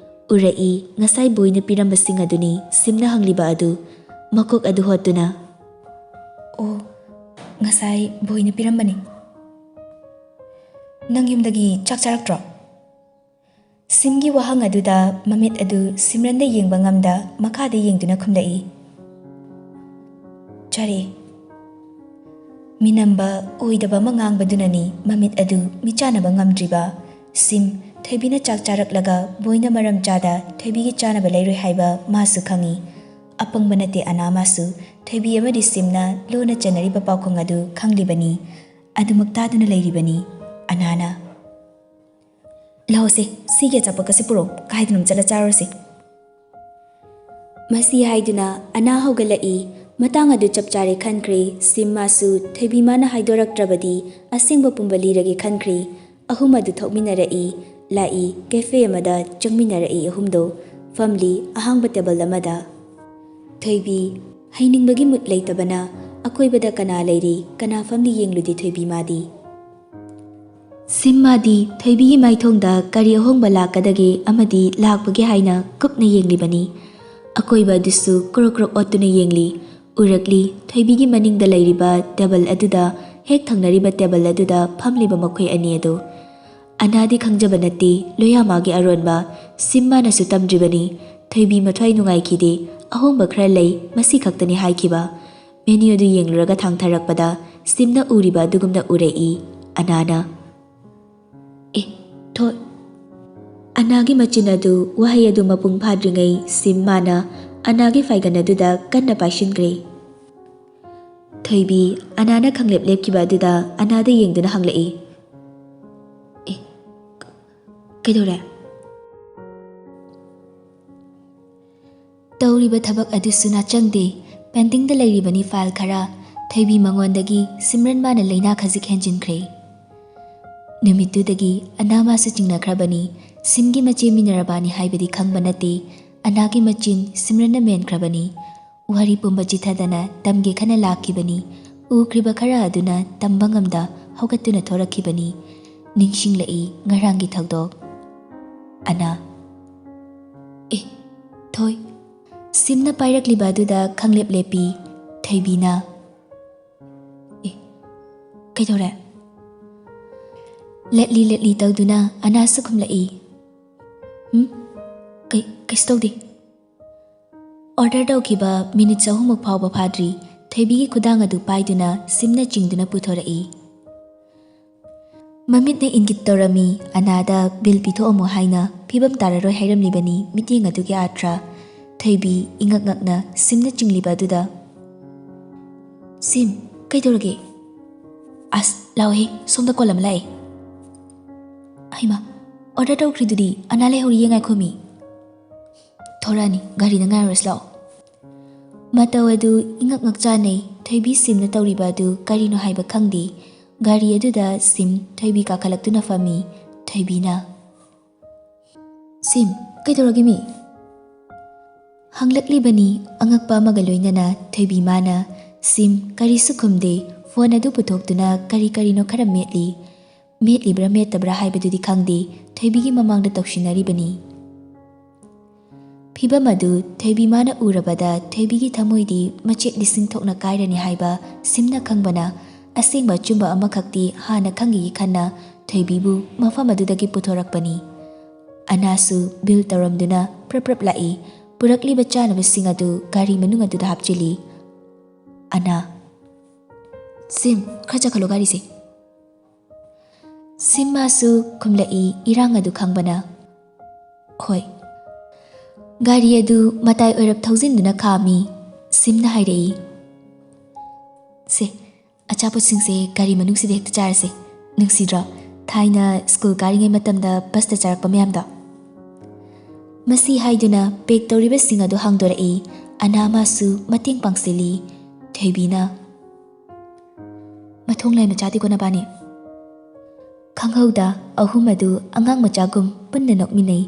ꯎꯔꯛꯏ ꯉꯁꯥꯏ ꯕꯣꯏꯅ ꯄꯤꯔꯝꯕꯁꯤꯡ ꯑꯗꯨꯅꯤ ꯁꯤꯝꯅ ꯍꯪꯂꯤꯕ ꯑꯗꯨ꯫ ꯃꯀꯣꯛ ꯑꯗꯨ ꯍꯣꯠꯇꯨꯅ, "ꯑꯣ, ꯉꯁꯥꯏ ꯕꯣꯏꯅ ꯄꯤꯔꯝꯕꯅꯤ꯫" "ꯅꯪ ꯌꯨꯝꯗꯒꯤ ꯆꯥꯛ ꯆꯥꯔꯛꯇ꯭ꯔꯣ?" ꯁꯤꯝꯒꯤ ꯋꯥꯍꯪ ꯑꯗꯨꯗ ꯃꯃꯤꯠ ꯑꯗꯨ ꯁꯤꯝꯔꯟꯗ ꯌꯦꯡꯕ ꯉꯝꯗ ꯃꯈꯥꯗ ꯌꯦꯡꯗꯨꯅ ꯈꯨꯝꯂꯛꯏ, "ꯆꯥꯔꯛꯏ꯫" ꯃꯤꯅꯝꯕ ꯑꯣꯏꯗꯕ ꯑꯃ ꯉꯥꯡꯕꯗꯨꯅꯅꯤ ꯃꯃꯤꯠ ꯑꯗꯨ ꯃꯤꯠꯆꯥꯅꯕ ꯉꯝꯗ꯭ꯔꯤꯕ꯫ ꯁꯤꯝ, ꯊꯣꯏꯕꯤꯅ ꯆꯥꯛ ꯆꯥꯔꯛꯂꯒ ꯕꯣꯏꯅ ꯃꯔꯝ ꯆꯥꯗ ꯊꯣꯏꯕꯤꯒꯤ ꯆꯥꯅꯕ ꯂꯩꯔꯣꯏ ꯍꯥꯏꯕ ꯃꯥꯁꯨ ꯈꯪꯏ꯫ ꯑꯄꯪꯕ ꯅꯠꯇꯦ ꯑꯅꯥ ꯃꯥꯁꯨ꯫ ꯊꯣꯏꯕꯤ ꯑꯃꯗꯤ ꯁꯤꯝꯅ ꯂꯣꯟꯅ ꯆꯦꯟꯅꯔꯤꯕ ꯄꯥꯎꯈꯣꯡ ꯑꯗꯨ ꯈꯪꯂꯤꯕꯅꯤ꯫ ꯑꯗꯨꯃꯛ ꯇꯥꯗꯨꯅ ꯂꯩꯔꯤꯕꯅꯤ꯫ ꯑꯅꯥꯅ, "ꯂꯥꯛꯑꯣꯁꯦ, ꯁꯤꯒꯤ ꯑꯆꯥꯄꯣꯠꯀꯁꯦ ꯄꯨꯔꯛꯑꯣ, ꯀꯥꯏꯗꯅꯣꯝ ꯆꯠꯂ ꯆꯥꯔꯨꯔꯁꯦ꯫" ꯃꯁꯤ ꯍꯥꯏꯗꯨꯅ ꯑꯅꯥ ꯍꯧꯒꯠꯂꯛꯏ꯫ ꯃꯇꯥꯡ ꯑꯗꯨ ꯆꯞ ꯆꯥꯔꯦ ꯈꯟꯈ꯭ꯔꯦ꯫ ꯁꯤꯝ ꯃꯥꯁꯨ ꯊꯣꯏꯕꯤ ꯃꯥꯅ ꯍꯥꯏꯗꯣꯔꯛꯇ꯭ꯔꯕꯗꯤ ꯑꯁꯦꯡꯕ ꯄꯨꯝꯕ ꯂꯤꯔꯒꯦ ꯈꯟꯈ꯭ꯔꯦ꯫ ꯑꯍꯨꯝ ꯑꯗꯨ ꯊꯣꯛꯃꯤꯟꯅꯔꯛꯏ꯫ ꯂꯥꯛꯏ, ꯀꯦꯐꯦ ꯑꯃꯗ ꯆꯪꯃꯤꯟꯅꯔꯛꯏ ꯑꯍꯨꯝꯗꯣ꯫ ꯐꯝꯂꯤ ꯑꯍꯥꯡꯕ ꯇꯦꯕꯜ ꯑꯃꯗ꯫ ꯊꯣꯏꯕꯤ, ꯍꯩꯅꯤꯡꯕꯒꯤ ꯃꯨꯠ ꯂꯩꯇꯕꯅ ꯑꯀꯣꯏꯕꯗ ꯀꯅꯥ ꯂꯩꯔꯤ, ꯀꯅꯥ ꯐꯝꯂꯤ ꯌꯦꯡꯂꯨꯗꯦ ꯊꯣꯏꯕꯤ ꯃꯥꯗꯤ꯫ ꯁꯤꯝ ꯃꯥꯗꯤ ꯊꯣꯏꯕꯤꯒꯤ ꯃꯥꯏꯊꯣꯡꯗ ꯀꯔꯤ ꯑꯍꯣꯡꯕ ꯂꯥꯛꯀꯗꯒꯦ ꯑꯃꯗꯤ ꯂꯥꯛꯄꯒꯦ ꯍꯥꯏꯅ ꯀꯨꯞꯅ ꯌꯦꯡꯂꯤꯕꯅꯤ꯫ ꯑꯀꯣꯏꯕ ꯑꯗꯨꯁꯨ ꯀ꯭ꯔꯣꯛ ꯀ꯭ꯔꯣꯛ ꯑꯣꯠꯇꯨꯅ ꯌꯦꯡꯂꯤ꯫ ꯎꯔꯛꯂꯤ, ꯊꯣꯏꯕꯤꯒꯤ ꯃꯅꯤꯡꯗ ꯂꯩꯔꯤꯕ ꯇꯦꯕꯜ ꯑꯗꯨꯗ, ꯍꯦꯛ ꯊꯪꯅꯔꯤꯕ ꯇꯦꯕꯜ ꯑꯗꯨꯗ ꯐꯝꯂꯤꯕ ꯃꯈꯣꯏ ꯑꯅꯤ ꯑꯗꯨ꯫ ꯑꯅꯥꯗꯤ ꯈꯪꯖꯕ ꯅꯠꯇꯦ, ꯂꯣꯌꯥꯃꯥꯒꯤ ꯑꯔꯣꯟꯕ꯫ ꯁꯤꯝ ꯃꯥꯅꯁꯨ ꯇꯝꯗ꯭ꯔꯤꯕꯅꯤ꯫ ꯊꯣꯏꯕꯤ ꯃꯊ꯭ꯋꯥꯏ ꯅꯨꯡꯉꯥꯏꯈꯤꯗꯦ꯫ ꯑꯍꯣꯡꯕ ꯈꯔ ꯂꯩ, ꯃꯁꯤ ꯈꯛꯇꯅꯤ ꯍꯥꯏꯈꯤꯕ꯫ ꯃꯦꯅ꯭ꯌꯨ ꯑꯗꯨ ꯌꯦꯡꯂꯨꯔꯒ ꯊꯥꯡꯊꯔꯛꯄꯗ ꯁꯤꯝꯅ ꯎꯔꯤꯕ ꯑꯗꯨꯒꯨꯝꯅ ꯎꯔꯛꯏ꯫ ꯑꯅꯥꯅ, "ꯑꯦ, ꯊꯣꯏ꯫" ꯑꯅꯥꯒꯤ ꯃꯆꯤꯟ ꯑꯗꯨ, ꯋꯥꯍꯩ ꯑꯗꯨ ꯃꯄꯨꯡ ꯐꯥꯗ꯭ꯔꯤꯉꯩ ꯁꯤꯝ ꯃꯥꯅ ꯑꯅꯥꯒꯤ ꯐꯥꯏꯒꯟ ꯑꯗꯨꯗ ꯀꯟꯅ ꯄꯥꯏꯁꯤꯟꯈ꯭ꯔꯦ꯫ ꯊꯣꯏꯕꯤ, ꯑꯅꯥꯅ ꯈꯪꯂꯦꯞ ꯂꯦꯞꯈꯤꯕ ꯑꯗꯨꯗ ꯑꯅꯥꯗ ꯌꯦꯡꯗꯨꯅ ꯍꯪꯂꯛꯏ, "ꯑꯦ, ꯀ-, ꯀꯩꯗꯧꯔꯦ?" ꯇꯧꯔꯤꯕ ꯊꯕꯛ ꯑꯗꯨꯁꯨ ꯅꯥꯆꯪꯗꯦ꯫ ꯄꯦꯟꯗꯤꯡꯗ ꯂꯩꯔꯤꯕꯅꯤ ꯐꯥꯏꯜ ꯈꯔ꯫ ꯊꯣꯏꯕꯤ ꯃꯉꯣꯟꯗꯒꯤ ꯁꯤꯝꯔꯟ ꯃꯥꯅ ꯂꯩꯅꯥ ꯈꯖꯤꯛ ꯍꯦꯟꯖꯤꯟꯈ꯭ꯔꯦ꯫ ꯅꯨꯃꯤꯠꯇꯨꯗꯒꯤ ꯑꯅꯥ ꯃꯥꯁꯨ ꯆꯤꯡꯅꯈ꯭ꯔꯕꯅꯤ꯫ ꯁꯤꯝꯒꯤ ꯃꯆꯦ ꯃꯤꯅꯔꯕꯥꯅꯤ ꯍꯥꯏꯕꯗꯤ ꯈꯪꯕ ꯅꯠꯇꯦ꯫ ꯑꯅꯥꯒꯤ ꯃꯆꯤꯟ ꯁꯤꯝꯔꯟꯅ ꯃꯦꯟꯈ꯭ꯔꯕꯅꯤ꯫ ꯋꯥꯔꯤ ꯄꯨꯝꯕ ꯆꯤꯊꯗꯅ ꯇꯝꯒꯦ ꯈꯟꯅ ꯂꯥꯛꯈꯤꯕꯅꯤ꯫ ꯎꯈ꯭ꯔꯤꯕ ꯈꯔ ꯑꯗꯨꯅ ꯇꯝꯕ ꯉꯝꯗ ꯍꯧꯒꯠꯇꯨꯅ ꯊꯣꯔꯛꯈꯤꯕꯅꯤ꯫ ꯅꯤꯡꯁꯤꯡꯂꯛꯏ ꯉꯔꯥꯡꯒꯤ ꯊꯧꯗꯣꯛ꯫ ꯑꯅꯥ, "ꯑꯦ, ꯊꯣꯏ꯫" ꯁꯤꯝꯅ ꯄꯥꯏꯔꯛꯂꯤꯕ ꯑꯗꯨꯗ ꯈꯪꯂꯦꯞ ꯂꯦꯞꯄꯤ꯫ ꯊꯣꯏꯕꯤꯅ, "ꯑꯦ, ꯀꯩꯗꯧꯔꯦ?" ꯂꯠꯂꯤ ꯂꯠꯂꯤ ꯇꯧꯗꯨꯅ ꯑꯅꯥꯁꯨ ꯈꯨꯝꯂꯛꯏ꯫ "ꯎꯝ? ꯀꯩ-, ꯀꯩꯁꯨ ꯇꯧꯗꯦ꯫" ꯑꯣꯔꯗꯔ ꯇꯧꯈꯤꯕ ꯃꯤꯅꯤꯠ ꯑꯍꯨꯝꯃꯨꯛ ꯐꯥꯎꯕ ꯐꯥꯗ꯭ꯔꯤ, ꯊꯣꯏꯕꯤꯒꯤ ꯈꯨꯗꯥꯡ ꯑꯗꯨ ꯄꯥꯏꯗꯨꯅ ꯁꯤꯝꯅ ꯆꯤꯡꯗꯨꯅ ꯄꯨꯊꯣꯔꯛꯏ꯫ ꯃꯃꯤꯠꯅ ꯏꯪꯒꯤꯠ ꯇꯧꯔꯝꯃꯤ꯫ ꯑꯅꯥꯗ ꯕꯤꯜ ꯄꯤꯊꯣꯛꯑꯝꯃꯨ ꯍꯥꯏꯅ ꯐꯤꯕꯝ ꯇꯥꯔꯔꯣꯏ ꯍꯥꯏꯔꯝꯂꯤꯕꯅꯤ ꯃꯤꯠꯌꯦꯡ ꯑꯗꯨꯒꯤ ꯑꯥꯔꯊ꯭ꯔ꯫ ꯊꯣꯏꯕꯤ ꯏꯉꯛ ꯉꯛꯅ ꯁꯤꯝꯅ ꯆꯤꯡꯂꯤꯕ ꯑꯗꯨꯗ, "ꯁꯤꯝ, ꯀꯩꯗꯧꯔꯒꯦ?" "ꯑꯁ, ꯂꯥꯎꯍꯦ, ꯁꯣꯝꯗ ꯀꯣꯜ ꯑꯃ ꯂꯥꯛꯑꯦ꯫" "ꯍꯩꯃꯥ, ꯑꯣꯔꯗꯔ ꯇꯧꯈ꯭ꯔꯤꯗꯨꯗꯤ? ꯑꯅꯥ ꯂꯩꯍꯧꯔꯤꯌꯦ, ꯉꯥꯏꯈꯣꯃꯤ꯫" "ꯊꯣꯔꯛꯑꯅꯤ, ꯒꯥꯔꯤꯗ ꯉꯥꯏꯔꯨꯔꯁꯤ ꯂꯥꯛꯑꯣ꯫" ꯃꯇꯧ ꯑꯗꯨ ꯏꯉꯛ ꯉꯛ ꯆꯥꯅꯩ꯫ ꯊꯣꯏꯕꯤ ꯁꯤꯝꯅ ꯇꯧꯔꯤꯕ ꯑꯗꯨ ꯀꯔꯤꯅꯣ ꯍꯥꯏꯕ ꯈꯪꯗꯦ꯫ ꯒꯥꯔꯤ ꯑꯗꯨꯗ ꯁꯤꯝ ꯊꯣꯏꯕꯤ ꯀꯥꯈꯠꯂꯛꯇꯨꯅ ꯐꯝꯃꯤ꯫ ꯊꯣꯏꯕꯤꯅ, "ꯁꯤꯝ, ꯀꯩꯗꯧꯔꯒꯦ ꯃꯤ?" ꯍꯪꯂꯛꯂꯤꯕꯅꯤ ꯑꯉꯛꯄ ꯑꯃꯒ ꯂꯣꯏꯅꯅ꯫ ꯊꯣꯏꯕꯤ ꯃꯥꯅ ꯁꯤꯝ ꯀꯔꯤꯁꯨ ꯈꯨꯝꯗꯦ꯫ ꯐꯣꯟ ꯑꯗꯨ ꯄꯨꯊꯣꯛꯇꯨꯅ ꯀꯔꯤ ꯀꯔꯤꯅꯣ ꯈꯔ ꯃꯦꯠꯂꯤ꯫ ꯃꯦꯠꯂꯤꯕ꯭ꯔꯥ ꯃꯦꯠꯇꯕ꯭ꯔꯥ ꯍꯥꯏꯕꯗꯨꯗꯤ ꯈꯪꯗꯦ꯫ ꯊꯣꯏꯕꯤꯒꯤ ꯃꯃꯥꯡꯗ ꯇꯧꯁꯤꯟꯅꯔꯤꯕꯅꯤ꯫ ꯐꯤꯕꯝ ꯑꯗꯨ ꯊꯣꯏꯕꯤ ꯃꯥꯅ ꯎꯔꯕꯗ ꯊꯣꯏꯕꯤꯒꯤ ꯊꯃꯣꯏꯗꯤ ꯃꯆꯦꯠ ꯂꯤꯁꯤꯡ ꯊꯣꯛꯅ ꯀꯥꯏꯔꯅꯤ ꯍꯥꯏꯕ ꯁꯤꯝꯅ ꯈꯪꯕꯅ ꯑꯁꯦꯡꯕ ꯑꯆꯨꯝꯕ ꯑꯃꯈꯛꯇꯤ ꯍꯥꯟꯅ ꯈꯪꯉꯤꯒꯤ ꯈꯟꯅ ꯊꯣꯏꯕꯤꯕꯨ ꯃꯐꯝ ꯑꯗꯨꯗꯒꯤ ꯄꯨꯊꯣꯔꯛꯄꯅꯤ꯫ ꯑꯅꯥꯁꯨ ꯕꯤꯜ ꯇꯧꯔꯝꯗꯨꯅ ꯄ꯭ꯔꯞ ꯄ꯭ꯔꯞ ꯂꯥꯛꯏ꯫ ꯄꯨꯔꯛꯂꯤꯕ ꯆꯥꯅꯕꯁꯤꯡ ꯑꯗꯨ ꯒꯥꯔꯤ ꯃꯅꯨꯡ ꯑꯗꯨꯗ ꯍꯥꯞꯆꯤꯜꯂꯤ꯫ ꯑꯅꯥ, "ꯁꯤꯝ, ꯈꯔ ꯆꯠꯈꯠꯂꯣ ꯒꯥꯔꯤꯁꯦ꯫" ꯁꯤꯝ ꯃꯥꯁꯨ ꯈꯨꯝꯂꯛꯏ, ꯏꯔꯥꯡ ꯑꯗꯨ ꯈꯪꯕꯅ꯫ "ꯍꯣꯏ꯫" ꯒꯥꯔꯤ ꯑꯗꯨ ꯃꯇꯥꯏ ꯑꯣꯏꯔꯞ ꯊꯧꯖꯤꯟꯗꯨꯅ ꯈꯥꯝꯃꯤ꯫ ꯁꯤꯝꯅ ꯍꯥꯏꯔꯛꯏ, "ꯁꯦ, ꯑꯆꯥꯄꯣꯠꯁꯤꯡꯁꯦ ꯒꯥꯔꯤ ꯃꯅꯨꯡꯁꯤꯗ ꯍꯦꯛꯇ ꯆꯥꯔꯁꯦ꯫ ꯅꯨꯡꯁꯤꯗ꯭ꯔꯣ, ꯊꯥꯏꯅ ꯁ꯭ꯀꯨꯜ ꯀꯥꯔꯤꯉꯩ ꯃꯇꯝꯗ ꯕꯁꯇ ꯆꯥꯔꯛꯄ ꯃꯌꯥꯝꯗꯣ?" ꯃꯁꯤ ꯍꯥꯏꯗꯨꯅ ꯄꯦꯛ ꯇꯧꯔꯤꯕꯁꯤꯡ ꯑꯗꯨ ꯍꯥꯡꯗꯣꯔꯛꯏ꯫ ꯑꯅꯥ ꯃꯥꯁꯨ ꯃꯇꯦꯡ ꯄꯥꯡꯁꯤꯜꯂꯤ꯫ ꯊꯣꯏꯕꯤꯅ, "ꯃꯊꯣꯡ ꯂꯩ ꯃꯆꯥꯗꯤꯀꯣ ꯅꯕꯥꯅꯤ꯫" ꯈꯪꯍꯧꯗ ꯑꯍꯨꯝ ꯑꯗꯨ ꯑꯉꯥꯡ ꯃꯆꯥꯒꯨꯝ ꯄꯨꯟꯅ ꯅꯣꯛꯃꯤꯟꯅꯩ꯫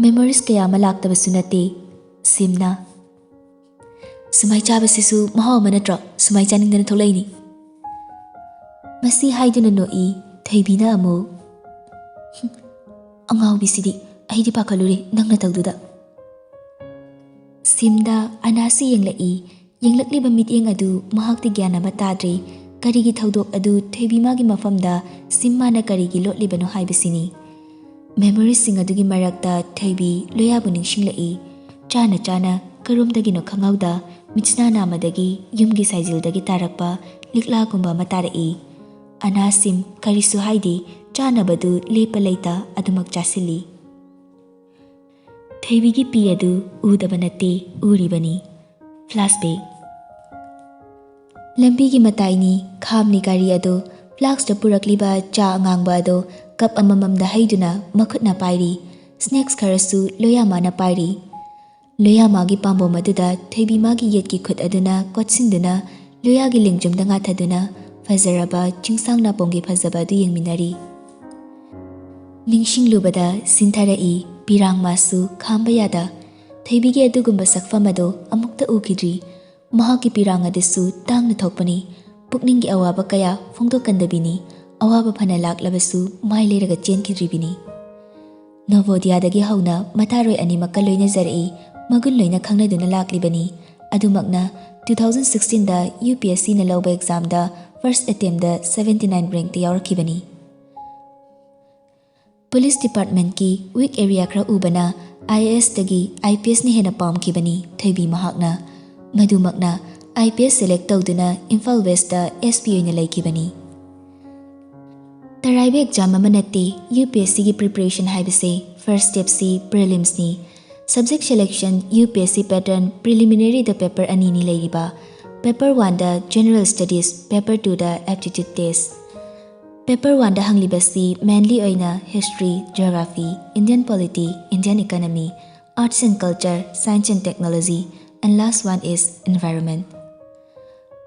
ꯃꯦꯃꯣꯔꯤꯁ ꯀꯌꯥ ꯑꯃ ꯂꯥꯛꯇꯕꯁꯨ ꯅꯠꯇꯦ꯫ ꯁꯤꯝꯅ, "ꯁꯨꯃꯥꯏ ꯆꯥꯕꯁꯤꯁꯨ ꯃꯍꯥꯎ ꯑꯃ ꯅꯠꯇ꯭ꯔꯣ? ꯁꯨꯃꯥꯏ ꯆꯥꯅꯤꯡꯗꯅ ꯊꯣꯛꯂꯛꯏꯅꯤ꯫" ꯃꯁꯤ ꯍꯥꯏꯗꯨꯅ ꯅꯣꯛꯏ꯫ ꯊꯣꯏꯕꯤꯅ ꯑꯃꯨꯛ, "ꯍꯨꯝ, ꯑꯉꯥꯎꯕꯤꯁꯤꯗꯤ, ꯑꯩꯗꯤ ꯄꯥꯈꯠꯂꯨꯔꯦ ꯅꯪ ꯅꯇꯧꯗꯨꯗ꯫" ꯁꯤꯝꯗ ꯑꯅꯥꯁꯨ ꯌꯦꯡꯂꯛꯏ꯫ ꯌꯦꯡꯂꯛꯂꯤꯕ ꯃꯤꯠꯌꯦꯡ ꯑꯗꯨ ꯃꯍꯥꯛꯇꯤ ꯒ꯭ꯌꯥꯟ ꯑꯃ ꯇꯥꯗ꯭ꯔꯦ꯫ ꯀꯔꯤꯒꯤ ꯊꯧꯗꯣꯛ ꯑꯗꯨ ꯊꯣꯏꯕꯤ ꯃꯥꯒꯤ ꯃꯐꯝꯗ ꯁꯤꯝ ꯃꯥꯅ ꯀꯔꯤꯒꯤ ꯂꯣꯠꯂꯤꯕꯅꯣ ꯍꯥꯏꯕꯁꯤꯅꯤ꯫ ꯃꯦꯃꯣꯔꯤꯁꯁꯤꯡ ꯑꯗꯨꯒꯤ ꯃꯔꯛꯇ ꯊꯣꯏꯕꯤ ꯂꯣꯌꯥꯕꯨ ꯅꯤꯡꯁꯤꯡꯂꯛꯏ꯫ ꯆꯥꯅ ꯆꯥꯅ ꯀꯔꯣꯝꯗꯒꯤꯅꯣ ꯈꯪꯍꯧꯗ ꯃꯤꯠꯁꯅꯥ ꯅꯥꯝꯃꯗꯒꯤ ꯌꯨꯝꯒꯤ ꯁꯥꯏꯖꯤꯜꯗꯒꯤ ꯇꯥꯔꯛꯄ ꯂꯤꯛꯂꯥꯒꯨꯝꯕ ꯑꯃ ꯇꯥꯔꯛꯏ꯫ ꯑꯅꯥꯁꯤꯝ ꯀꯔꯤꯁꯨ ꯍꯥꯏꯗꯦ, ꯆꯥꯅꯕꯗꯨ ꯂꯦꯞꯄ ꯂꯩꯇ ꯑꯗꯨꯃꯛ ꯆꯥꯁꯤꯜꯂꯤ꯫ ꯊꯣꯏꯕꯤꯒꯤ ꯄꯤ ꯑꯗꯨ ꯎꯗꯕ ꯅꯠꯇꯦ, ꯎꯔꯤꯕꯅꯤ꯫ ꯐ꯭ꯂꯥꯁꯕꯦꯛ꯫ ꯂꯝꯕꯤꯒꯤ ꯃꯇꯥꯏꯅꯤ, ꯈꯥꯝꯂꯤ ꯒꯥꯔꯤ ꯑꯗꯨ꯫ ꯐ꯭ꯂꯥꯛꯁꯇ ꯄꯨꯔꯛꯂꯤꯕ ꯆꯥ ꯑꯉꯥꯡꯕ ꯑꯗꯨ ꯀꯞ ꯑꯃꯃꯝꯗ ꯍꯩꯗꯨꯅ ꯃꯈꯨꯠꯅ ꯄꯥꯏꯔꯤ꯫ ꯁ꯭ꯅꯦꯛꯁ ꯈꯔꯁꯨ ꯂꯣꯌꯥꯃꯥꯅ ꯄꯥꯏꯔꯤ꯫ ꯂꯣꯌꯥꯃꯥꯒꯤ ꯄꯥꯝꯕꯣꯝ ꯑꯗꯨꯗ ꯊꯣꯏꯕꯤ ꯃꯥꯒꯤ ꯌꯦꯠꯀꯤ ꯈꯨꯠ ꯑꯗꯨꯅ ꯀꯣꯠꯁꯤꯟꯗꯨꯅ ꯂꯣꯌꯥꯒꯤ ꯂꯦꯡꯖꯨꯝꯗ ꯉꯥꯊꯗꯨꯅ ꯐꯖꯔꯕ ꯆꯤꯡꯁꯥꯡ ꯅꯥꯄꯣꯝꯒꯤ ꯐꯖꯕ ꯑꯗꯨ ꯌꯦꯡꯃꯤꯟꯅꯔꯤ꯫ ꯅꯤꯡꯁꯤꯡꯂꯨꯕꯗ ꯁꯤꯟꯊꯔꯛꯏ ꯄꯤꯔꯥꯡ ꯃꯥꯁꯨ ꯈꯥꯝꯕ ꯌꯥꯗ꯫ ꯊꯣꯏꯕꯤꯒꯤ ꯑꯗꯨꯒꯨꯝꯕ ꯁꯛꯐꯝ ꯑꯗꯨ ꯑꯃꯨꯛꯇ ꯎꯈꯤꯗ꯭ꯔꯤ꯫ ꯃꯍꯥꯛꯀꯤ ꯄꯤꯔꯥꯡ ꯑꯗꯨꯁꯨ ꯇꯥꯡꯅ ꯊꯣꯛꯄꯅꯤ꯫ ꯄꯨꯛꯅꯤꯡꯒꯤ ꯑꯋꯥꯕ ꯀꯌꯥ ꯐꯣꯡꯗꯣꯛꯀꯟꯗꯕꯤꯅꯤ꯫ ꯑꯋꯥꯕ ꯐꯅ ꯂꯥꯛꯂꯕꯁꯨ ꯃꯥꯏ ꯂꯩꯔꯒ ꯆꯦꯟꯈꯤꯗ꯭ꯔꯤꯕꯤꯅꯤ꯫ ꯅꯣꯕꯣꯗꯤꯌꯥꯗꯒꯤ ꯍꯧꯅ ꯃꯇꯥꯔꯣꯏ ꯑꯅꯤꯃꯛꯀ ꯂꯣꯏꯅꯖꯔꯛꯏ꯫ ꯃꯒꯨꯟ ꯂꯣꯏꯅ ꯈꯪꯅꯗꯨꯅ ꯂꯥꯛꯂꯤꯕꯅꯤ꯫ ꯑꯗꯨꯃꯛꯅ two thousand sixteenꯗ UPSCꯅ ꯂꯧꯕ ꯑꯦꯛꯖꯥꯝꯗ first attemptꯇ seventy nine rankꯇ ꯌꯥꯎꯔꯛꯈꯤꯕꯅꯤ꯫ ꯄꯨꯂꯤꯁ ꯗꯤꯄꯥꯔꯠꯃꯦꯟꯠꯀꯤ ꯋꯤꯛ ꯑꯦꯔꯤꯌꯥ ꯈꯔ ꯎꯕꯅ IASꯇꯒꯤ IPSꯅ ꯍꯦꯟꯅ ꯄꯥꯝꯈꯤꯕꯅꯤ ꯊꯣꯏꯕꯤ ꯃꯍꯥꯛꯅ꯫ ꯃꯗꯨꯃꯛꯅ IPS select ꯇꯧꯗꯨꯅ ꯏꯝꯐꯥꯜ ꯋꯦꯁꯇ SP ꯑꯣꯏꯅ ꯂꯩꯈꯤꯕꯅꯤ꯫ ꯇꯔꯥꯏꯕ ꯑꯦꯛꯖꯥꯝ ꯑꯃ ꯅꯠꯇꯦ UPSCꯒꯤ preparation ꯍꯥꯏꯕꯁꯦ꯫ First stepꯁꯤ prelimsꯅꯤ꯫ Subject selection UPSC pattern preliminaryꯗ paper ꯑꯅꯤꯅꯤ ꯂꯩꯔꯤꯕ꯫ Paper oneꯗ general studies, paper twoꯗ aptitude test꯫ Paper oneꯗ ꯍꯪꯂꯤꯕꯁꯤ mainly ꯑꯣꯏꯅ history, geography, Indian polity, Indian economy, arts and culture, science and technology, and last one is environment.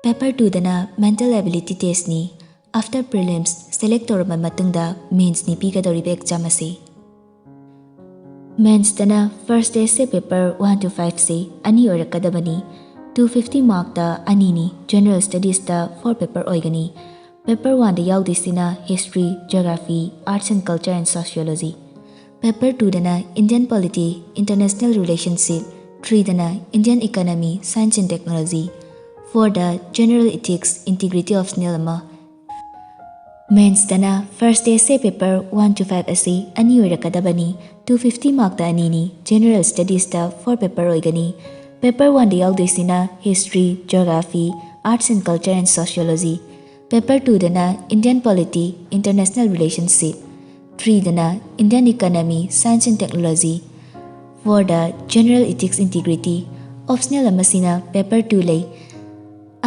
Paper twoꯗꯅ mental ability testꯅꯤ꯫ After prelims select ꯇꯧꯔꯕ ꯃꯇꯨꯡꯗ mensꯅꯤ ꯄꯤꯒꯗꯧꯔꯤꯕ exam ꯑꯁꯤ꯫ Mensꯇꯅ first essay paper one to fiveꯁꯤ ꯑꯅꯤ ꯑꯣꯏꯔꯛꯀꯗꯕꯅꯤ꯫ Two fifty markꯇ ꯑꯅꯤꯅꯤ, general studiesꯇ four paper ꯑꯣꯏꯒꯅꯤ꯫ Paper oneꯗ ꯌꯥꯎꯗꯣꯏꯁꯤꯅ history, geography, arts and culture and sociology꯫ Paper twoꯗꯅ Indian polity, international relationship, threeꯗꯅ Indian economy, science and technology, fourꯗ general ethics, integrity optional ꯑꯃ, Mensꯇꯅ first essay paper one to five ꯑꯁꯤ ꯑꯅꯤ ꯑꯣꯏꯔꯛꯀꯗꯕꯅꯤ꯫ Two fifty markꯇ ꯑꯅꯤꯅꯤ, general studiesꯇ four paper ꯑꯣꯏꯒꯅꯤ꯫ Paper one the ꯌꯥꯎꯗꯣꯏꯁꯤꯅ History, Geography, Arts and Culture and Sociology. Paper two ꯗꯅ Indian Polity, International Relationship. Three ꯗꯅ Indian Economy, Science and Technology. Four the General Ethics Integrity. Optional ꯑꯃꯁꯤꯅ paper two ꯂꯩ꯫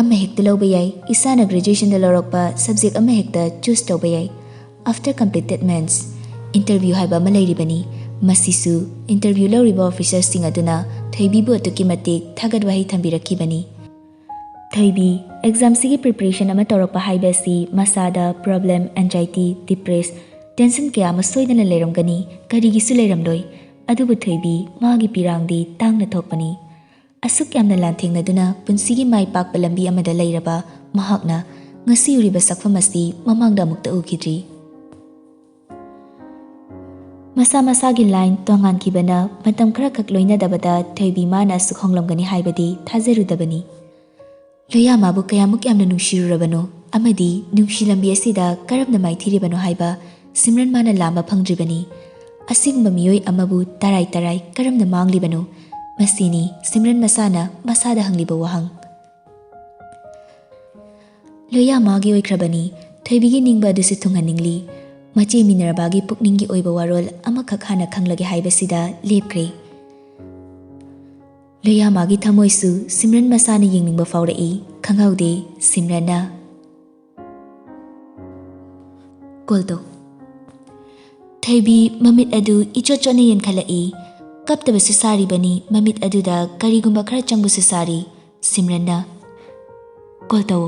ꯑꯃ ꯍꯦꯛꯇ ꯂꯧꯕ ꯌꯥꯏ꯫ ꯏꯁꯥꯅ graduation ꯗ ꯂꯧꯔꯛꯄ subject ꯑꯃ ꯍꯦꯛꯇ choose ꯇꯧꯕ ꯌꯥꯏ꯫ After completed mains, interview ꯍꯥꯏꯕ ꯑꯃ ꯂꯩꯔꯤꯕꯅꯤ꯫ ꯃꯁꯤꯁꯨ interview ꯂꯧꯔꯤꯕ officer ꯁꯤꯡ ꯑꯗꯨꯅ ꯊꯣꯏꯕꯤꯕꯨ ꯑꯗꯨꯛꯀꯤ ꯃꯇꯤꯛ ꯊꯥꯒꯠ ꯋꯥꯍꯩ ꯊꯝꯕꯤꯔꯛꯈꯤꯕꯅꯤ꯫ ꯊꯣꯏꯕꯤ, exam ꯁꯤꯒꯤ preparation ꯑꯃ ꯇꯧꯔꯛꯄ ꯍꯥꯏꯕ ꯑꯁꯤ ꯃꯁꯥꯗ problem, anxiety, depress, tension ꯀꯌꯥ ꯑꯃ ꯁꯣꯏꯗꯅ ꯂꯩꯔꯝꯒꯅꯤ, ꯀꯔꯤꯒꯤꯁꯨ ꯂꯩꯔꯝꯂꯣꯏ꯫ ꯑꯗꯨꯕꯨ ꯊꯣꯏꯕꯤ, ꯃꯥꯒꯤ ꯄꯤꯔꯥꯡꯗꯤ ꯇꯥꯡꯅ ꯊꯣꯛꯄꯅꯤ꯫ ꯑꯁꯨꯛ ꯌꯥꯝꯅ ꯂꯥꯟꯊꯦꯡꯅꯗꯨꯅ ꯄꯨꯟꯁꯤꯒꯤ ꯃꯥꯏ ꯄꯥꯛꯄ ꯂꯝꯕꯤ ꯑꯃꯗ ꯂꯩꯔꯕ ꯃꯍꯥꯛꯅ ꯉꯁꯤ ꯎꯔꯤꯕ ꯁꯛꯐꯝ ꯑꯁꯤ ꯃꯃꯥꯡꯗ ꯑꯃꯨꯛꯇ ꯎꯈꯤꯗ꯭ꯔꯤ꯫ ꯃꯁꯥ ꯃꯁꯥꯒꯤ line ꯇꯣꯉꯥꯟꯈꯤꯕꯅ ꯃꯇꯝ ꯈꯔꯈꯛ ꯂꯣꯏꯅꯗꯕꯗ ꯊꯣꯏꯕꯤ ꯃꯥꯅ ꯑꯁꯨꯛ ꯍꯣꯡꯂꯝꯒꯅꯤ ꯍꯥꯏꯕꯗꯤ ꯊꯥꯖꯔꯨꯗꯕꯅꯤ꯫ ꯂꯣꯌꯥ ꯃꯥꯕꯨ ꯀꯌꯥꯃꯨꯛ ꯌꯥꯝꯅ ꯅꯨꯡꯁꯤꯔꯨꯔꯕꯅꯣ ꯑꯃꯗꯤ ꯅꯨꯡꯁꯤ ꯂꯝꯕꯤ ꯑꯁꯤꯗ ꯀꯔꯝꯅ ꯃꯥꯏꯊꯤꯔꯤꯕꯅꯣ ꯍꯥꯏꯕ ꯁꯤꯝꯔꯟ ꯃꯥꯅ ꯂꯥꯝꯕ ꯐꯪꯗ꯭ꯔꯤꯕꯅꯤ꯫ ꯑꯁꯤꯒꯨꯝꯕ ꯃꯤꯑꯣꯏ ꯑꯃꯕꯨ ꯇꯔꯥꯏ ꯇꯔꯥꯏ ꯀꯔꯝꯅ ꯃꯥꯡꯂꯤꯕꯅꯣ? ꯃꯁꯤꯅꯤ ꯁꯤꯝꯔꯟ ꯃꯁꯥꯅ ꯃꯁꯥꯗ ꯍꯪꯂꯤꯕ ꯋꯥꯍꯪ꯫ ꯂꯣꯌꯥ ꯃꯥꯒꯤ ꯑꯣꯏꯈ꯭ꯔꯕꯅꯤ꯫ ꯊꯣꯏꯕꯤꯒꯤ ꯅꯤꯡꯕ ꯑꯗꯨꯁꯨ ꯊꯨꯡꯍꯟꯅꯤꯡꯂꯤ꯫ ꯃꯆꯦ ꯃꯤꯅꯔꯕꯥꯒꯤ ꯄꯨꯛꯅꯤꯡꯒꯤ ꯑꯣꯏꯕ ꯋꯥꯔꯣꯜ ꯑꯃꯈꯛ ꯍꯥꯟꯅ ꯈꯪꯂꯒꯦ ꯍꯥꯏꯕꯁꯤꯗ ꯂꯦꯞꯈ꯭ꯔꯦ꯫ ꯂꯣꯌꯥ ꯃꯥꯒꯤ ꯊꯃꯣꯏꯁꯨ ꯁꯤꯝꯔꯟ ꯃꯁꯥꯅ ꯌꯦꯡꯅꯤꯡꯕ ꯐꯥꯎꯔꯛꯏ꯫ ꯈꯪꯍꯧꯗꯦ ꯁꯤꯝꯔꯟꯅ꯫ Call ꯇꯧ꯫ ꯊꯣꯏꯕꯤ ꯃꯃꯤꯠ ꯑꯗꯨ ꯏꯆꯣꯠ ꯆꯣꯠꯅ ꯌꯦꯡꯈꯠꯂꯛꯏ꯫ ꯀꯞꯇꯕꯁꯨ ꯁꯥꯔꯤꯕꯅꯤ, ꯃꯃꯤꯠ ꯑꯗꯨꯗ ꯀꯔꯤꯒꯨꯝꯕ ꯈꯔ ꯆꯪꯕꯁꯨ ꯁꯥꯔꯤ꯫ ꯁꯤꯝꯔꯟꯅ꯫ Call ꯇꯧ꯫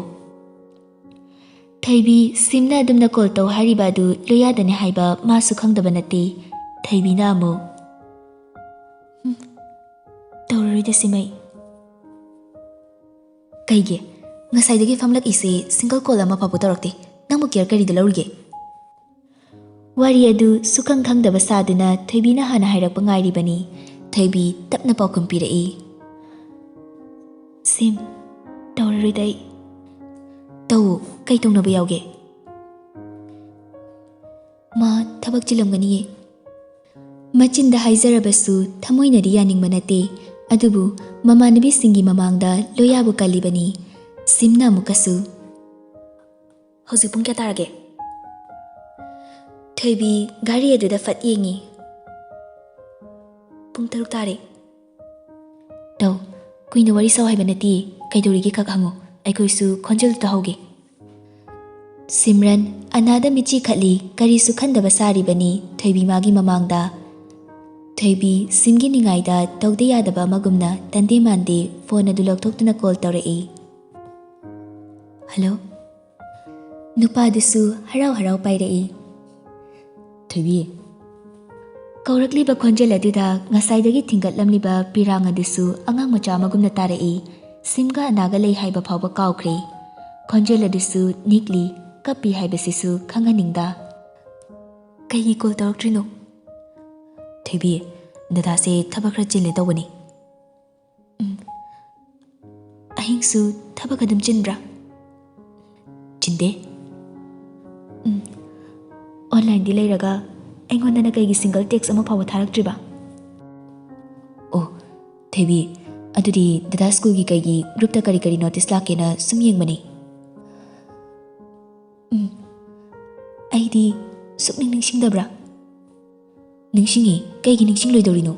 ꯊꯣꯏꯕꯤ, ꯁꯤꯝꯅ ꯑꯗꯨꯝꯅ call ꯇꯧ ꯍꯥꯏꯔꯤꯕ ꯑꯗꯨ ꯂꯣꯌꯥꯗꯅꯤ ꯍꯥꯏꯕ ꯃꯥꯁꯨ ꯈꯪꯗꯕ ꯅꯠꯇꯦ꯫ ꯊꯣꯏꯕꯤꯅ ꯑꯃꯨꯛ, "ꯍꯨꯝ, ꯇꯧꯔꯔꯣꯏꯗ ꯁꯤꯃꯩ꯫ ꯀꯩꯒꯤ? ꯉꯁꯥꯏꯗꯒꯤ ꯐꯝꯂꯛꯏꯁꯦ single call ꯑꯃ ꯐꯥꯎꯕ ꯇꯧꯔꯛꯇꯦ꯫ ꯅꯪꯕꯨ care ꯀꯔꯤꯗ ꯂꯧꯔꯤꯒꯦ?" ꯋꯥꯔꯤ ꯑꯗꯨ ꯁꯨꯈꯪ ꯈꯪꯗꯕ ꯁꯥꯗꯨꯅ ꯊꯣꯏꯕꯤꯅ ꯍꯥꯟꯅ ꯍꯥꯏꯔꯛꯄ ꯉꯥꯏꯔꯤꯕꯅꯤ꯫ ꯊꯣꯏꯕꯤ ꯇꯞꯅ ꯄꯥꯎꯈꯨꯝ ꯄꯤꯔꯛꯏ꯫ "ꯁꯤꯝ, ꯇꯧꯔꯔꯣꯏꯗ ꯑꯩ꯫" "ꯇꯧ, ꯀꯩ ꯇꯧꯅꯕ ꯌꯥꯎꯒꯦ?" "ꯃꯥ ꯊꯕꯛ ꯆꯤꯜꯂꯝꯒꯅꯤꯌꯦ꯫" ꯃꯆꯤꯟꯗ ꯍꯥꯏꯖꯔꯕꯁꯨ ꯊꯃꯣꯏꯅꯗꯤ ꯌꯥꯅꯤꯡꯕ ꯅꯠꯇꯦ꯫ ꯑꯗꯨꯕꯨ ꯃꯃꯥꯟꯅꯕꯤꯁꯤꯡꯒꯤ ꯃꯃꯥꯡꯗ ꯂꯣꯌꯥꯕꯨ ꯀꯜꯂꯤꯕꯅꯤ꯫ ꯁꯤꯝꯅ ꯑꯃꯨꯛꯀꯁꯨ, "ꯍꯧꯖꯤꯛ ꯄꯨꯡ ꯀꯌꯥ ꯇꯥꯔꯒꯦ?" ꯊꯣꯏꯕꯤ ꯘꯔꯤ ꯑꯗꯨꯗ ꯐꯠ ꯌꯦꯡꯉꯤ꯫ "ꯄꯨꯡ ꯇꯔꯨꯛ ꯇꯥꯔꯦ꯫ ꯇꯧ, ꯀꯨꯏꯅ ꯋꯥꯔꯤ ꯁꯥꯎ ꯍꯥꯏꯕ ꯅꯠꯇꯦ꯫ ꯀꯩꯗꯧꯔꯤꯒꯦ ꯈꯛ ꯍꯪꯉꯨ꯫ ꯑꯩꯈꯣꯏꯁꯨ ꯈꯣꯟꯖꯦꯜ ꯇꯥꯍꯧꯒꯦ꯫" ꯁꯤꯝꯔꯟ ꯑꯅꯥꯗ ꯃꯤꯠꯆꯤ ꯈꯠꯂꯤ, ꯀꯔꯤꯁꯨ ꯈꯟꯗꯕ ꯁꯥꯔꯤꯕꯅꯤ ꯊꯣꯏꯕꯤ ꯃꯥꯒꯤ ꯃꯃꯥꯡꯗ꯫ ꯊꯣꯏꯕꯤ ꯁꯤꯝꯒꯤ ꯅꯤꯡꯉꯥꯏꯗ ꯇꯧꯗ ꯌꯥꯗꯕ ꯑꯃꯒꯨꯝꯅ ꯇꯟꯗꯦ ꯃꯥꯟꯗꯦ ꯐꯣꯟ ꯑꯗꯨ ꯂꯧꯊꯣꯛꯇꯨꯅ ꯀꯣꯜ ꯇꯧꯔꯛꯏ꯫ "ꯍꯜꯂꯣ?" ꯅꯨꯄꯥꯗꯨꯁꯨ ꯍꯔꯥꯎ ꯍꯔꯥꯎ ꯄꯥꯏꯔꯛꯏ꯫ "ꯊꯣꯏꯕꯤ꯫" ꯀꯧꯔꯛꯂꯤꯕ ꯈꯣꯟꯖꯦꯜ ꯑꯗꯨꯗ ꯉꯁꯥꯏꯗꯒꯤ ꯊꯤꯡꯒꯠꯂꯝꯂꯤꯕ ꯄꯤꯔꯥꯡ ꯑꯗꯨꯁꯨ ꯑꯉꯥꯡ ꯃꯆꯥ ꯑꯃꯒꯨꯝꯅ ꯇꯥꯔꯛꯏ꯫ ꯁꯤꯝꯒ ꯑꯅꯥꯒ ꯂꯩ ꯍꯥꯏꯕ ꯐꯥꯎꯕ ꯀꯥꯎꯈ꯭ꯔꯦ꯫ ꯈꯣꯟꯖꯦꯜ ꯑꯗꯨꯁꯨ ꯅꯤꯛꯂꯤ, ꯀꯞꯄꯤ ꯍꯥꯏꯕꯁꯤꯁꯨ ꯈꯪꯍꯟꯅꯤꯡꯗ꯫ "ꯀꯩꯒꯤ ꯀꯣꯜ ꯇꯧꯔꯛꯇ꯭ꯔꯤꯅꯣ?" "ꯊꯣꯏꯕꯤ, ꯗꯗꯥꯁꯦ ꯊꯕꯛ ꯈꯔ ꯆꯤꯜꯂꯦ ꯇꯧꯕꯅꯤ꯫" "ꯎꯝ꯫ ꯑꯍꯤꯡꯁꯨ ꯊꯕꯛ ꯑꯗꯨꯝ ꯆꯤꯟꯕ꯭ꯔꯥ?" "ꯆꯤꯟꯗꯦ꯫" "ꯎꯝ꯫ ꯑꯣꯟꯂꯥꯏꯟꯗꯤ ꯂꯩꯔꯒ ꯑꯩꯉꯣꯟꯗꯅ ꯀꯩꯒꯤ ꯁꯤꯡꯒꯜ ꯇꯦꯛꯁ ꯑꯃ ꯐꯥꯎꯕ ꯊꯥꯔꯛꯇ꯭ꯔꯤꯕ?" "ꯑꯣ, ꯊꯣꯏꯕꯤ, ꯑꯗꯨꯗꯤ ꯗꯗꯥ ꯁ꯭ꯀꯨꯜꯒꯤ ꯀꯩꯒꯤ ꯒ꯭ꯔꯨꯞꯇ ꯀꯔꯤ ꯀꯔꯤ ꯅꯣꯇꯤꯁ ꯂꯥꯛꯀꯦꯅ ꯁꯨꯝ ꯌꯦꯡꯕꯅꯤ꯫" "ꯎꯝ꯫ ꯑꯩꯗꯤ ꯁꯨꯛꯅꯤꯡ ꯅꯤꯡꯁꯤꯡꯗꯕ꯭ꯔꯥ?" "ꯅꯤꯡꯁꯤꯡꯉꯤ, ꯀꯩꯒꯤ ꯅꯤꯡꯁꯤꯡꯂꯣꯏꯗꯧꯔꯤꯅꯣ?"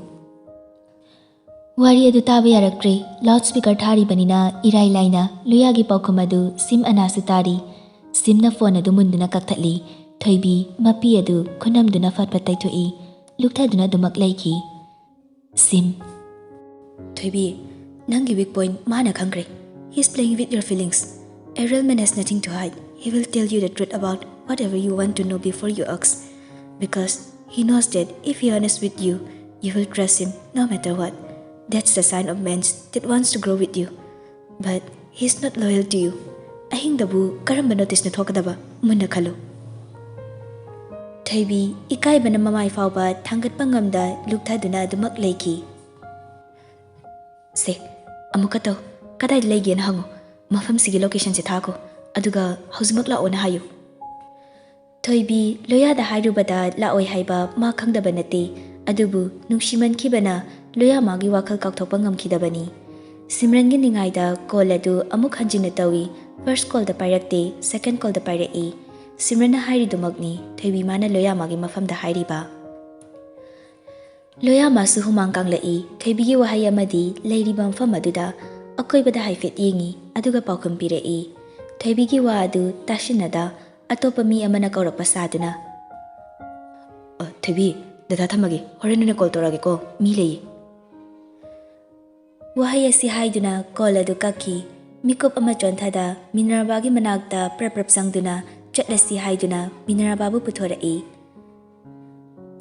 ꯋꯥꯔꯤ ꯑꯗꯨ ꯇꯥꯕ ꯌꯥꯔꯛꯇ꯭ꯔꯦ꯫ ꯂꯥꯎꯗ ꯁ꯭ꯄꯤꯀꯔ ꯊꯥꯔꯤꯕꯅꯤꯅ ꯏꯔꯥꯏ ꯂꯥꯏꯅ ꯂꯨꯌꯥꯒꯤ ꯄꯥꯎꯈꯨꯝ ꯑꯗꯨ ꯁꯤꯝ ꯑꯅꯥꯁꯨ ꯇꯥꯔꯤ꯫ ꯁꯤꯝꯅ ꯐꯣꯟ ꯑꯗꯨ ꯃꯨꯟꯗꯨꯅ ꯀꯛꯊꯠꯂꯤ꯫ ꯊꯣꯏꯕꯤ ꯃꯄꯤ ꯑꯗꯨ ꯈꯨꯅꯝꯗꯨꯅ ꯐꯠ ꯐꯠ ꯇꯩꯊꯣꯛꯏ꯫ ꯂꯨꯛꯊꯗꯨꯅ ꯑꯗꯨꯃꯛ ꯂꯩꯈꯤ꯫ ꯁꯤꯝ꯫ "ꯊꯣꯏꯕꯤ, ꯅꯪꯒꯤ weak point ꯃꯥꯅ ꯈꯪꯈ꯭ꯔꯦ꯫ He's playing with your feelings. A real man has nothing to hide. He will tell you the truth about whatever you want to know before you ask. Because he knows that if he honest with you, you will trust him no matter what. That's the sign of man that wants to grow with you. But he's not loyal to you." ꯑꯍꯤꯡꯗꯕꯨ ꯀꯔꯝꯕ ꯅꯣꯇꯤꯁꯅ ꯊꯣꯛꯀꯗꯕ? ꯃꯨꯟꯅ ꯈꯜꯂꯨ꯫ ꯊꯣꯏꯕꯤ ꯏꯀꯥꯏꯕꯅ ꯃꯃꯥꯏ ꯐꯥꯎꯕ ꯊꯥꯡꯒꯠꯄ ꯉꯝꯗ ꯂꯨꯛꯊꯗꯨꯅ ꯑꯗꯨꯃꯛ ꯂꯩꯈꯤ꯫ "ꯁꯦ, ꯑꯃꯨꯛꯀ ꯇꯧ꯫ ꯀꯗꯥꯏꯗ ꯂꯩꯒꯦꯅ ꯍꯪꯉꯨ꯫ ꯃꯐꯝꯁꯤꯒꯤ ꯂꯣꯀꯦꯁꯟꯁꯦ ꯊꯥꯈꯣ꯫ ꯑꯗꯨꯒ ꯍꯧꯖꯤꯛꯃꯛ ꯂꯥꯛꯑꯣꯅ ꯍꯥꯏꯌꯨ꯫" ꯊꯣꯏꯕꯤ ꯂꯣꯌꯥꯗ ꯍꯥꯏꯔꯨꯕꯗ ꯂꯥꯛꯑꯣꯏ ꯍꯥꯏꯕ ꯃꯥ ꯈꯪꯗꯕ ꯅꯠꯇꯦ꯫ ꯑꯗꯨꯕꯨ ꯅꯨꯡꯁꯤꯃꯟꯈꯤꯕꯅ ꯂꯣꯌꯥꯃꯥꯒꯤ ꯋꯥꯈꯜ ꯀꯥꯎꯊꯣꯛꯄ ꯉꯝꯈꯤꯗꯕꯅꯤ꯫ ꯁꯤꯝꯔꯟꯒꯤ ꯅꯤꯡꯉꯥꯏꯗ ꯀꯣꯜ ꯑꯗꯨ ꯑꯃꯨꯛ ꯍꯟꯖꯤꯟꯅ ꯇꯧꯏ꯫ ꯐꯥꯔꯁ ꯀꯣꯜꯗ ꯄꯥꯏꯔꯛꯇꯦ, ꯁꯦꯀꯦꯟ ꯀꯣꯜꯗ ꯄꯥꯏꯔꯛꯏ꯫ ꯁꯤꯝꯔꯟꯅ ꯍꯥꯏꯔꯤꯗꯨꯃꯛꯅꯤ ꯊꯣꯏꯕꯤꯃꯥꯅ ꯂꯣꯌꯥꯃꯥꯒꯤ ꯃꯐꯝꯗ ꯍꯥꯏꯔꯤꯕ꯫ ꯂꯣꯌꯥꯃꯥꯁꯨ ꯍꯨꯃꯥꯡ ꯀꯥꯡꯂꯛꯏ꯫ ꯊꯣꯏꯕꯤꯒꯤ ꯋꯥꯍꯩ ꯑꯃꯗꯤ ꯂꯩꯔꯤꯕ ꯃꯐꯝ ꯑꯗꯨꯗ ꯑꯀꯣꯏꯕꯗ ꯍꯥꯏꯐꯦꯠ ꯌꯦꯡꯏ, ꯑꯗꯨꯒ ꯄꯥꯎꯈꯨꯝ ꯄꯤꯔꯛꯏ꯫ ꯊꯣꯏꯕꯤꯒꯤ ꯋꯥ ꯑꯗꯨ ꯇꯥꯁꯤꯟꯅꯗ ꯑꯇꯣꯞꯄ ꯃꯤ ꯑꯃꯅ ꯀꯧꯔꯛꯄ ꯁꯥꯗꯨꯅ, "ꯑ, ꯊꯣꯏꯕꯤ, ꯗꯗꯥ ꯊꯝꯃꯒꯦ, ꯍꯣꯔꯦꯟ ꯑꯣꯏꯅ ꯀꯣꯜ ꯇꯧꯔꯛꯑꯒꯦꯀꯣ, ꯃꯤ ꯂꯩꯌꯦ"꯫ ꯋꯥꯍꯩ ꯑꯁꯤ ꯍꯥꯏꯗꯨꯅ ꯀꯣꯜ ꯑꯗꯨ ꯀꯛꯈꯤ꯫ ꯃꯤꯀꯨꯞ ꯑꯃ ꯆꯣꯟꯊꯗ ꯃꯤꯅꯔꯚꯥꯒꯤ ꯃꯅꯥꯛꯇ ꯄ꯭ꯔꯞ ꯄ꯭ꯔꯞ ꯆꯪꯗꯨꯅ ꯆꯠꯂꯁꯤ ꯍꯥꯏꯗꯨꯅ ꯃꯤꯅꯔꯚꯥꯕꯨ ꯄꯨꯊꯣꯔꯛꯏ꯫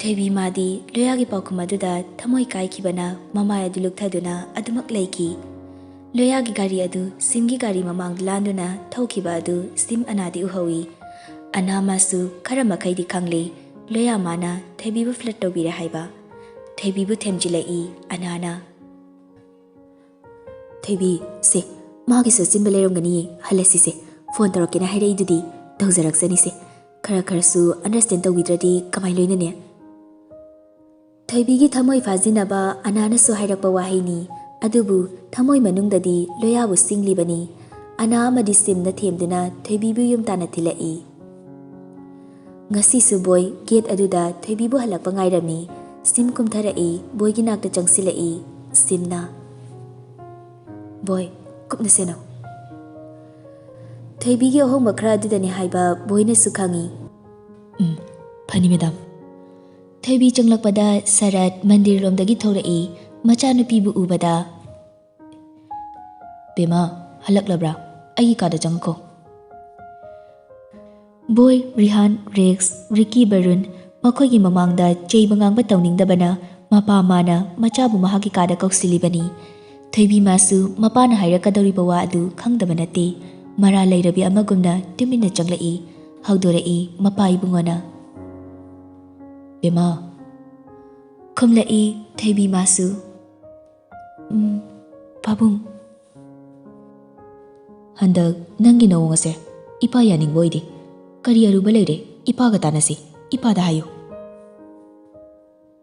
ꯊꯣꯏꯕꯤꯃꯥꯗꯤ ꯂꯣꯌꯥꯒꯤ ꯄꯥꯎꯈꯨꯝ ꯑꯗꯨꯗ ꯊꯃꯣꯏ ꯀꯥꯏꯈꯤꯕꯅ ꯃꯃꯥꯏ ꯑꯗꯨ ꯂꯨꯛꯊꯗꯨꯅ ꯑꯗꯨꯃꯛ ꯂꯩꯈꯤ꯫ ꯂꯣꯌꯥꯒꯤ ꯒꯥꯔꯤ ꯑꯗꯨ ꯁꯤꯝꯒꯤ ꯒꯥꯔꯤ ꯃꯃꯥꯡꯗ ꯂꯥꯟꯗꯨꯅ ꯊꯧꯈꯤꯕ ꯑꯗꯨ ꯁꯤꯝ ꯑꯅꯥꯗꯤ ꯎꯍꯧꯏ꯫ ꯑꯅꯥ ꯃꯥꯁꯨ ꯈꯔ ꯃꯈꯩꯗꯤ ꯈꯪꯂꯤ꯫ ꯂꯣꯌꯥꯃꯥꯅ ꯊꯣꯏꯕꯤꯕꯨ ꯐ꯭ꯂꯔꯠ ꯇꯧꯕꯤꯔꯦ ꯍꯥꯏꯕ꯫ ꯊꯣꯏꯕꯤꯕꯨ ꯊꯦꯝꯖꯤꯜꯂꯛꯏ ꯑꯅꯥꯅ꯫ "ꯊꯣꯏꯕꯤ, ꯁꯦ, ꯃꯥꯒꯤꯁꯨ ꯑꯆꯤꯟꯕ ꯂꯩꯔꯝꯒꯅꯤꯌꯦ, ꯍꯜꯂꯁꯤꯁꯦ꯫ ꯐꯣꯟ ꯇꯧꯔꯛꯀꯦꯅ ꯍꯥꯏꯔꯛꯏꯗꯨꯗꯤ, ꯇꯧꯖꯔꯛꯆꯅꯤꯁꯦ꯫ ꯈꯔ ꯈꯔꯁꯨ ꯑꯟꯗꯔꯁ꯭ꯇꯦꯟ ꯇꯧꯕꯤꯗ꯭ꯔꯗꯤ ꯀꯃꯥꯏ ꯂꯣꯏꯅꯅꯤ?" ꯊꯣꯏꯕꯤꯒꯤ ꯊꯃꯣꯏ ꯐꯥꯖꯤꯟꯅꯕ ꯑꯅꯥꯅꯁꯨ ꯍꯥꯏꯔꯛꯄ ꯋꯥꯍꯩꯅꯤ, ꯑꯗꯨꯕꯨ ꯊꯃꯣꯏ ꯃꯅꯨꯡꯗꯗꯤ ꯂꯣꯌꯥꯕꯨ ꯁꯤꯡꯂꯤꯕꯅꯤ꯫ ꯑꯅꯥ ꯑꯃꯗꯤ ꯁꯤꯝꯅ ꯊꯦꯝꯗꯨꯅ ꯊꯣꯏꯕꯤꯕꯨ ꯌꯨꯝ ꯇꯥꯟꯅ ꯊꯤꯜꯂꯛꯏ꯫ ꯉꯁꯤꯁꯨ ꯕꯣꯏ ꯒꯦꯠ ꯑꯗꯨꯗ ꯊꯣꯏꯕꯤꯕꯨ ꯍꯜꯂꯛꯄ ꯉꯥꯏꯔꯝꯃꯤ꯫ ꯁꯤꯝ ꯀꯨꯝꯊꯔꯛꯏ, ꯕꯣꯏꯒꯤ ꯅꯥꯛꯇ ꯆꯪꯁꯤꯜꯂꯛꯏ꯫ ꯁꯤꯝꯅ, "ꯕꯣꯏ, ꯀꯨꯞꯅ ꯁꯦꯟꯅꯧ"꯫ ꯊꯣꯏꯕꯤꯒꯤ ꯑꯍꯣꯡꯕ ꯈꯔ ꯑꯗꯨꯗꯅꯤ ꯍꯥꯏꯕ ꯕꯣꯏꯅꯁꯨ ꯈꯪꯏ꯫ "ꯎꯝ, ꯐꯅꯤ, ꯃꯦꯗꯥꯝ"꯫ ꯊꯣꯏꯕꯤ ꯆꯪꯂꯛꯄꯗ ꯁꯔꯠ ꯃꯟꯗꯤꯔꯂꯣꯝꯗꯒꯤ ꯊꯣꯔꯛꯏ꯫ ꯃꯆꯥꯅꯨꯄꯤꯕꯨ ꯎꯕꯗ, "ꯕꯦꯃꯥ, ꯍꯜꯂꯛꯂꯕ꯭ꯔꯥ? ꯑꯩꯒꯤ ꯀꯥꯗ ꯆꯪꯉꯛꯈꯣ"꯫ ꯕꯣꯏ, ꯔꯤꯍꯥꯟ, ꯔꯦꯛꯁ, ꯔꯤꯀꯤ, ꯕꯔꯨꯟ ꯃꯈꯣꯏꯒꯤ ꯃꯃꯥꯡꯗ ꯆꯩꯕ ꯉꯥꯡꯕ ꯇꯧꯅꯤꯡꯗꯕꯅ ꯃꯄꯥ ꯃꯥꯅ ꯃꯆꯥꯕꯨ ꯃꯍꯥꯛꯀꯤ ꯀꯥꯗ ꯀꯧꯁꯤꯜꯂꯤꯕꯅꯤ꯫ ꯊꯣꯏꯕꯤ ꯃꯥꯁꯨ ꯃꯄꯥꯅ ꯍꯥꯏꯔꯛꯀꯗꯧꯔꯤꯕ ꯋꯥ ꯑꯗꯨ ꯈꯪꯗꯕ ꯅꯠꯇꯦ꯫ ꯃꯔꯥꯜ ꯂꯩꯔꯕꯤ ꯑꯃꯒꯨꯝꯅ ꯇꯨꯃꯤꯟꯅ ꯆꯪꯂꯛꯏ꯫ ꯍꯧꯗꯣꯔꯛꯏ ꯃꯄꯥ ꯏꯕꯨꯡꯉꯣꯅ꯫ "ꯕꯦꯃꯥ"꯫ ꯈꯨꯝꯂꯛꯏ ꯊꯣꯏꯕꯤ ꯃꯥꯁꯨ꯫ "ꯎꯝ, ꯄꯥꯕꯨꯡ"꯫ "ꯍꯟꯗꯛ ꯅꯪꯒꯤ ꯅꯑꯣꯡ ꯑꯁꯦ ꯏꯄꯥ ꯌꯥꯅꯤꯡꯕ ꯑꯣꯏꯗꯦ꯫ ꯀꯔꯤ ꯑꯔꯨꯕ ꯂꯩꯔꯦ? ꯏꯄꯥꯒ ꯇꯥꯟꯅꯁꯤ꯫ ꯏꯄꯥꯗ ꯍꯥꯏꯌꯨ"꯫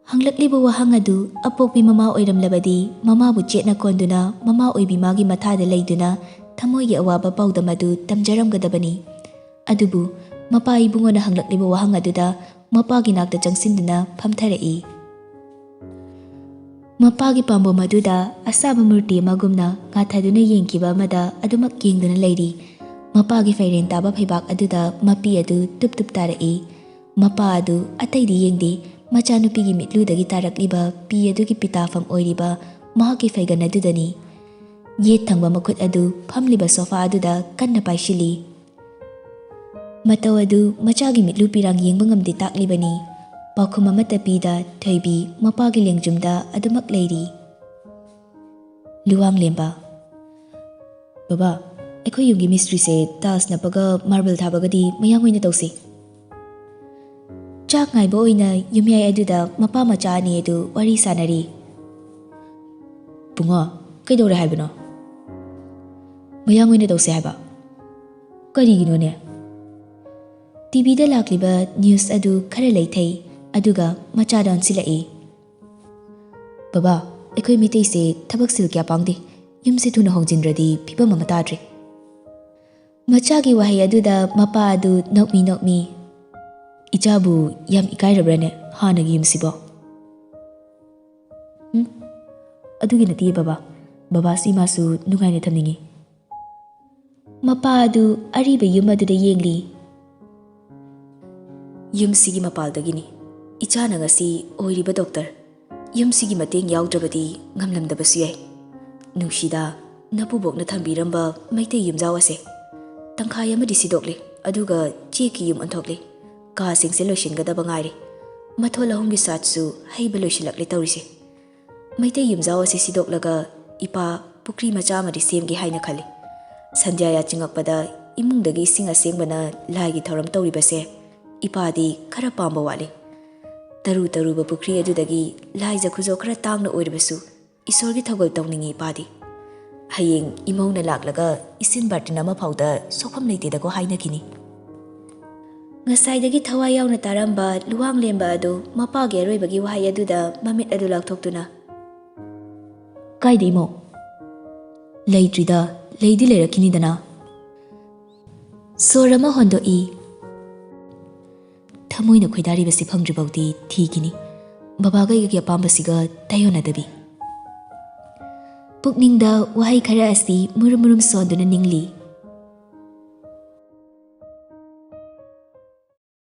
ꯍꯪꯂꯛꯂꯤꯕ ꯋꯥꯍꯪ ꯑꯗꯨ ꯑꯄꯣꯛꯄꯤ ꯃꯃꯥ ꯑꯣꯏꯔꯝꯂꯕꯗꯤ, ꯃꯃꯥꯕꯨ ꯆꯦꯠꯅ ꯀꯣꯟꯗꯨꯅ, ꯃꯃꯥ ꯑꯣꯏꯕꯤ ꯃꯥꯒꯤ ꯃꯊꯥꯗ ꯂꯩꯗꯨꯅ, ꯊꯃꯣꯏꯒꯤ ꯑꯋꯥꯕ ꯄꯥꯎꯗꯝ ꯑꯗꯨ ꯇꯝꯖꯔꯝꯒꯗꯕꯅꯤ꯫ ꯑꯗꯨꯕꯨ ꯃꯄꯥ ꯏꯕꯨꯡꯉꯣꯅ ꯍꯪꯂꯛꯂꯤꯕ ꯋꯥꯍꯪ ꯑꯗꯨꯗ ꯃꯄꯥꯒꯤ ꯅꯥꯛꯇ ꯆꯪꯁꯤꯟꯗꯨꯅ ꯐꯝꯊꯔꯛꯏ꯫ ꯃꯄꯥꯒꯤ ꯄꯥꯝꯕꯣꯝ ꯑꯗꯨꯗ ꯑꯁꯥꯕ ꯃꯨꯔꯇꯤ ꯑꯃꯒꯨꯝꯅ ꯉꯥꯊꯗꯨꯅ ꯌꯦꯡꯈꯤꯕ ꯑꯃꯗ ꯑꯗꯨꯃꯛ ꯌꯦꯡꯗꯨꯅ ꯂꯩꯔꯤ꯫ ꯃꯄꯥꯒꯤ ꯐꯩꯔꯦꯟ ꯇꯥꯕ ꯐꯩꯕꯥꯛ ꯑꯗꯨꯗ ꯃꯄꯤ ꯑꯗꯨ ꯇꯨꯞ ꯇꯨꯞ ꯇꯥꯔꯛꯏ꯫ ꯃꯄꯥ ꯑꯗꯨ ꯑꯇꯩꯗꯤ ꯌꯦꯡꯗꯦ, ꯃꯆꯥꯅꯨꯄꯤꯒꯤ ꯃꯤꯠꯂꯨꯗꯒꯤ ꯇꯥꯔꯛꯂꯤꯕ ꯄꯤ ꯑꯗꯨꯒꯤ ꯄꯤꯇꯥꯐꯝ ꯑꯣꯏꯔꯤꯕ ꯃꯍꯥꯛꯀꯤ ꯐꯩꯒꯟ ꯑꯗꯨꯗꯅꯤ꯫ ꯌꯦꯠ ꯊꯪꯕ ꯃꯈꯨꯠ ꯑꯗꯨ ꯐꯝꯂꯤꯕ ꯁꯣꯐꯥ ꯑꯗꯨꯗ ꯀꯟꯅ ꯄꯥꯏꯁꯤꯜꯂꯤ꯫ ꯃꯇꯧ ꯑꯗꯨ ꯃꯆꯥꯒꯤ ꯃꯤꯠꯂꯨ ꯄꯤꯔꯥꯡ ꯌꯦꯡꯕ ꯉꯝꯗꯦ ꯇꯥꯛꯂꯤꯕꯅꯤ꯫ ꯄꯥꯎꯈꯨꯝ ꯑꯃꯠꯇ ꯄꯤꯗ ꯊꯣꯏꯕꯤ ꯃꯄꯥꯒꯤ ꯂꯦꯡꯖꯨꯝꯗ ꯑꯗꯨꯃꯛ ꯂꯩꯔꯤ꯫ ꯂꯨꯋꯥꯡꯂꯦꯝꯕ, "ꯕꯕꯥ, ꯑꯩꯈꯣꯏ ꯌꯨꯝꯒꯤ ꯃꯤꯁꯇ꯭ꯔꯤꯁꯦ ꯇꯥꯏꯜꯁ ꯅꯞꯄꯒ ꯃꯥꯔꯕꯜ ꯊꯥꯕꯒꯗꯤ ꯃꯌꯥꯡ ꯑꯣꯏꯅ ꯇꯧꯁꯤ꯫" ꯆꯥꯛ ꯉꯥꯏꯕ ꯑꯣꯏꯅ ꯌꯨꯝꯌꯥꯏ ꯑꯗꯨꯗ ꯃꯄꯥ ꯃꯆꯥ ꯑꯅꯤ ꯑꯗꯨ ꯋꯥꯔꯤ ꯁꯥꯟꯅꯔꯤ꯫ "ꯕꯨꯡꯉꯣ, ꯀꯩꯗꯧꯔꯦ ꯍꯥꯏꯕꯅꯣ?" "ꯃꯌꯥꯡ ꯑꯣꯏꯅ ꯇꯧꯁꯦ ꯍꯥꯏꯕ꯫" "ꯀꯔꯤꯒꯤꯅꯣꯅꯦ?" ꯇꯤꯚꯤꯗ ꯂꯥꯛꯂꯤꯕ ꯅ꯭ꯌꯨꯁ ꯑꯗꯨ ꯈꯔ ꯂꯩꯊꯩ, ꯑꯗꯨꯒ ꯃꯆꯥꯗ ꯑꯣꯟꯁꯤꯜꯂꯛꯏ꯫ "ꯕꯕꯥ, ꯑꯩꯈꯣꯏ ꯃꯩꯇꯩꯁꯦ ꯊꯕꯛ ꯁꯤꯜ ꯀꯌꯥ ꯄꯥꯡꯗꯦ꯫ ꯌꯨꯝꯁꯦ ꯊꯨꯅ ꯍꯣꯡꯖꯤꯟꯗ꯭ꯔꯗꯤ ꯐꯤꯕꯝ ꯑꯃ ꯇꯥꯗ꯭ꯔꯦ꯫" ꯃꯆꯥꯒꯤ ꯋꯥꯍꯩ ꯑꯗꯨꯗ ꯃꯄꯥ ꯑꯗꯨ ꯅꯣꯛꯃꯤ ꯅꯣꯛꯃꯤ, "ꯏꯆꯥꯕꯨ ꯌꯥꯝ ꯏꯀꯥꯏꯔꯕ꯭ꯔꯅꯦ ꯍꯥꯟꯅꯒꯤ ꯌꯨꯝꯁꯤꯕꯣ?" "ꯎꯝ, ꯑꯗꯨꯒꯤ ꯅꯠꯇꯦ ꯕꯕꯥ꯫ ꯕꯕꯥꯁꯨ ꯏꯃꯥꯁꯨ ꯅꯨꯡꯉꯥꯏꯅ ꯊꯝꯅꯤꯡꯉꯤ꯫" ꯃꯄꯥ ꯑꯗꯨ ꯑꯔꯤꯕ ꯌꯨꯝ ꯑꯗꯨꯗ ꯌꯦꯡꯂꯤ꯫ "ꯌꯨꯝꯁꯤꯒꯤ ꯃꯄꯥꯜꯗꯒꯤꯅꯤ꯫ ꯏꯆꯥꯅ ꯉꯁꯤ ꯑꯣꯏꯔꯤꯕ ꯗꯣꯛꯇꯔ꯫ ꯌꯨꯝꯁꯤꯒꯤ ꯃꯇꯦꯡ ꯌꯥꯎꯗ꯭ꯔꯕꯗꯤ ꯉꯝꯂꯝꯗꯕꯁꯨ ꯌꯥꯏ꯫ ꯅꯨꯡꯁꯤꯗ, ꯅꯄꯨꯕꯣꯛꯅ ꯊꯝꯕꯤꯔꯝꯕ ꯃꯩꯇꯩ ꯌꯨꯝꯖꯥꯎ ꯑꯁꯦ ꯇꯪꯈꯥꯏ ꯑꯃꯗꯤ ꯁꯤꯗꯣꯛꯂꯦ, ꯑꯗꯨꯒ ꯆꯦꯛꯀꯤ ꯌꯨꯝ ꯑꯣꯟꯊꯣꯛꯂꯦ꯫ ꯀꯥꯁꯤꯡꯁꯦ ꯂꯣꯏꯁꯤꯟꯒꯗꯕ ꯉꯥꯏꯔꯦ꯫ ꯃꯊꯣꯜ ꯑꯍꯨꯝꯒꯤ ꯁꯥꯠꯁꯨ ꯍꯩꯕ ꯂꯣꯏꯁꯤꯜꯂꯛꯂꯦ ꯇꯧꯔꯤꯁꯦ꯫ ꯃꯩꯇꯩ ꯌꯨꯝꯖꯥꯎ ꯑꯁꯤ ꯁꯤꯗꯣꯛꯂꯒ ꯏꯄꯥ ꯄꯨꯈ꯭ꯔꯤ ꯃꯆꯥ ꯑꯃꯗꯤ ꯁꯦꯝꯒꯦ ꯍꯥꯏꯅ ꯈꯜꯂꯤ꯫ ꯁꯟꯙ꯭ꯌꯥ ꯌꯥꯆꯤꯡꯉꯛꯄꯗ ꯏꯃꯨꯡꯗꯒꯤ ꯏꯁꯤꯡ ꯑꯁꯦꯡꯕꯅ ꯂꯥꯏꯒꯤ ꯊꯧꯔꯝ ꯇꯧꯔꯤꯕꯁꯦ ꯏꯄꯥꯗꯤ ꯈꯔ ꯄꯥꯝꯕ ꯋꯥꯠꯂꯤ꯫ ꯇꯔꯨ ꯇꯔꯨꯕ ꯄꯨꯈ꯭ꯔꯤ ꯑꯗꯨꯗꯒꯤ ꯂꯥꯏꯖ ꯈꯨꯖꯧ ꯈꯔ ꯇꯥꯡꯅ ꯑꯣꯏꯔꯕꯁꯨ ꯏꯁꯣꯔꯒꯤ ꯊꯧꯒꯜ ꯇꯧꯅꯤꯡꯉꯤ ꯏꯄꯥꯗꯤ꯫ ꯍꯌꯦꯡ ꯏꯃꯧꯅ ꯂꯥꯛꯂꯒ ꯏꯁꯤꯡ ꯕꯥꯔꯇꯤꯟ ꯑꯃ ꯐꯥꯎꯗ ꯁꯣꯛꯐꯝ ꯂꯩꯇꯦꯗꯀꯣ ꯍꯥꯏꯅꯈꯤꯅꯤ꯫ ꯉꯁꯥꯏꯗꯒꯤ ꯊꯋꯥꯏ ꯌꯥꯎꯅ ꯇꯥꯔꯝꯕ ꯂꯨꯋꯥꯡꯂꯦꯝꯕ ꯑꯗꯨ ꯃꯄꯥꯒꯤ ꯑꯔꯣꯏꯕꯒꯤ ꯋꯥꯍꯩ ꯑꯗꯨꯗ ꯃꯃꯤꯠ ꯑꯗꯨ ꯂꯥꯎꯊꯣꯛꯇꯨꯅ, "ꯀꯥꯏꯗ, ꯏꯃꯧ?" "ꯂꯩꯇ꯭ꯔꯤꯗ, ꯂꯩꯗꯤ ꯂꯩꯔꯛꯈꯤꯅꯤꯗꯅ꯫" ꯁꯣꯔ ꯑꯃ ꯍꯣꯟꯗꯣꯛꯏ꯫ "ꯊꯃꯣꯏꯅ ꯈꯣꯏꯗꯥꯔꯤꯕꯁꯤ ꯐꯪꯗ꯭ꯔꯤꯐꯥꯎꯗꯤ ꯊꯤꯈꯤꯅꯤ, ꯕꯕꯥꯒ ꯑꯩꯒꯒꯤ ꯑꯄꯥꯝꯕꯁꯤꯒ ꯇꯥꯏꯌꯣꯟꯅꯗꯕꯤ꯫" ꯄꯨꯛꯅꯤꯡꯗ ꯋꯥꯍꯩ ꯈꯔ ꯑꯁꯤ ꯃꯨꯔꯨꯝ ꯃꯨꯔꯨꯝ ꯁꯣꯟꯗꯨꯅ ꯅꯤꯡꯂꯤ꯫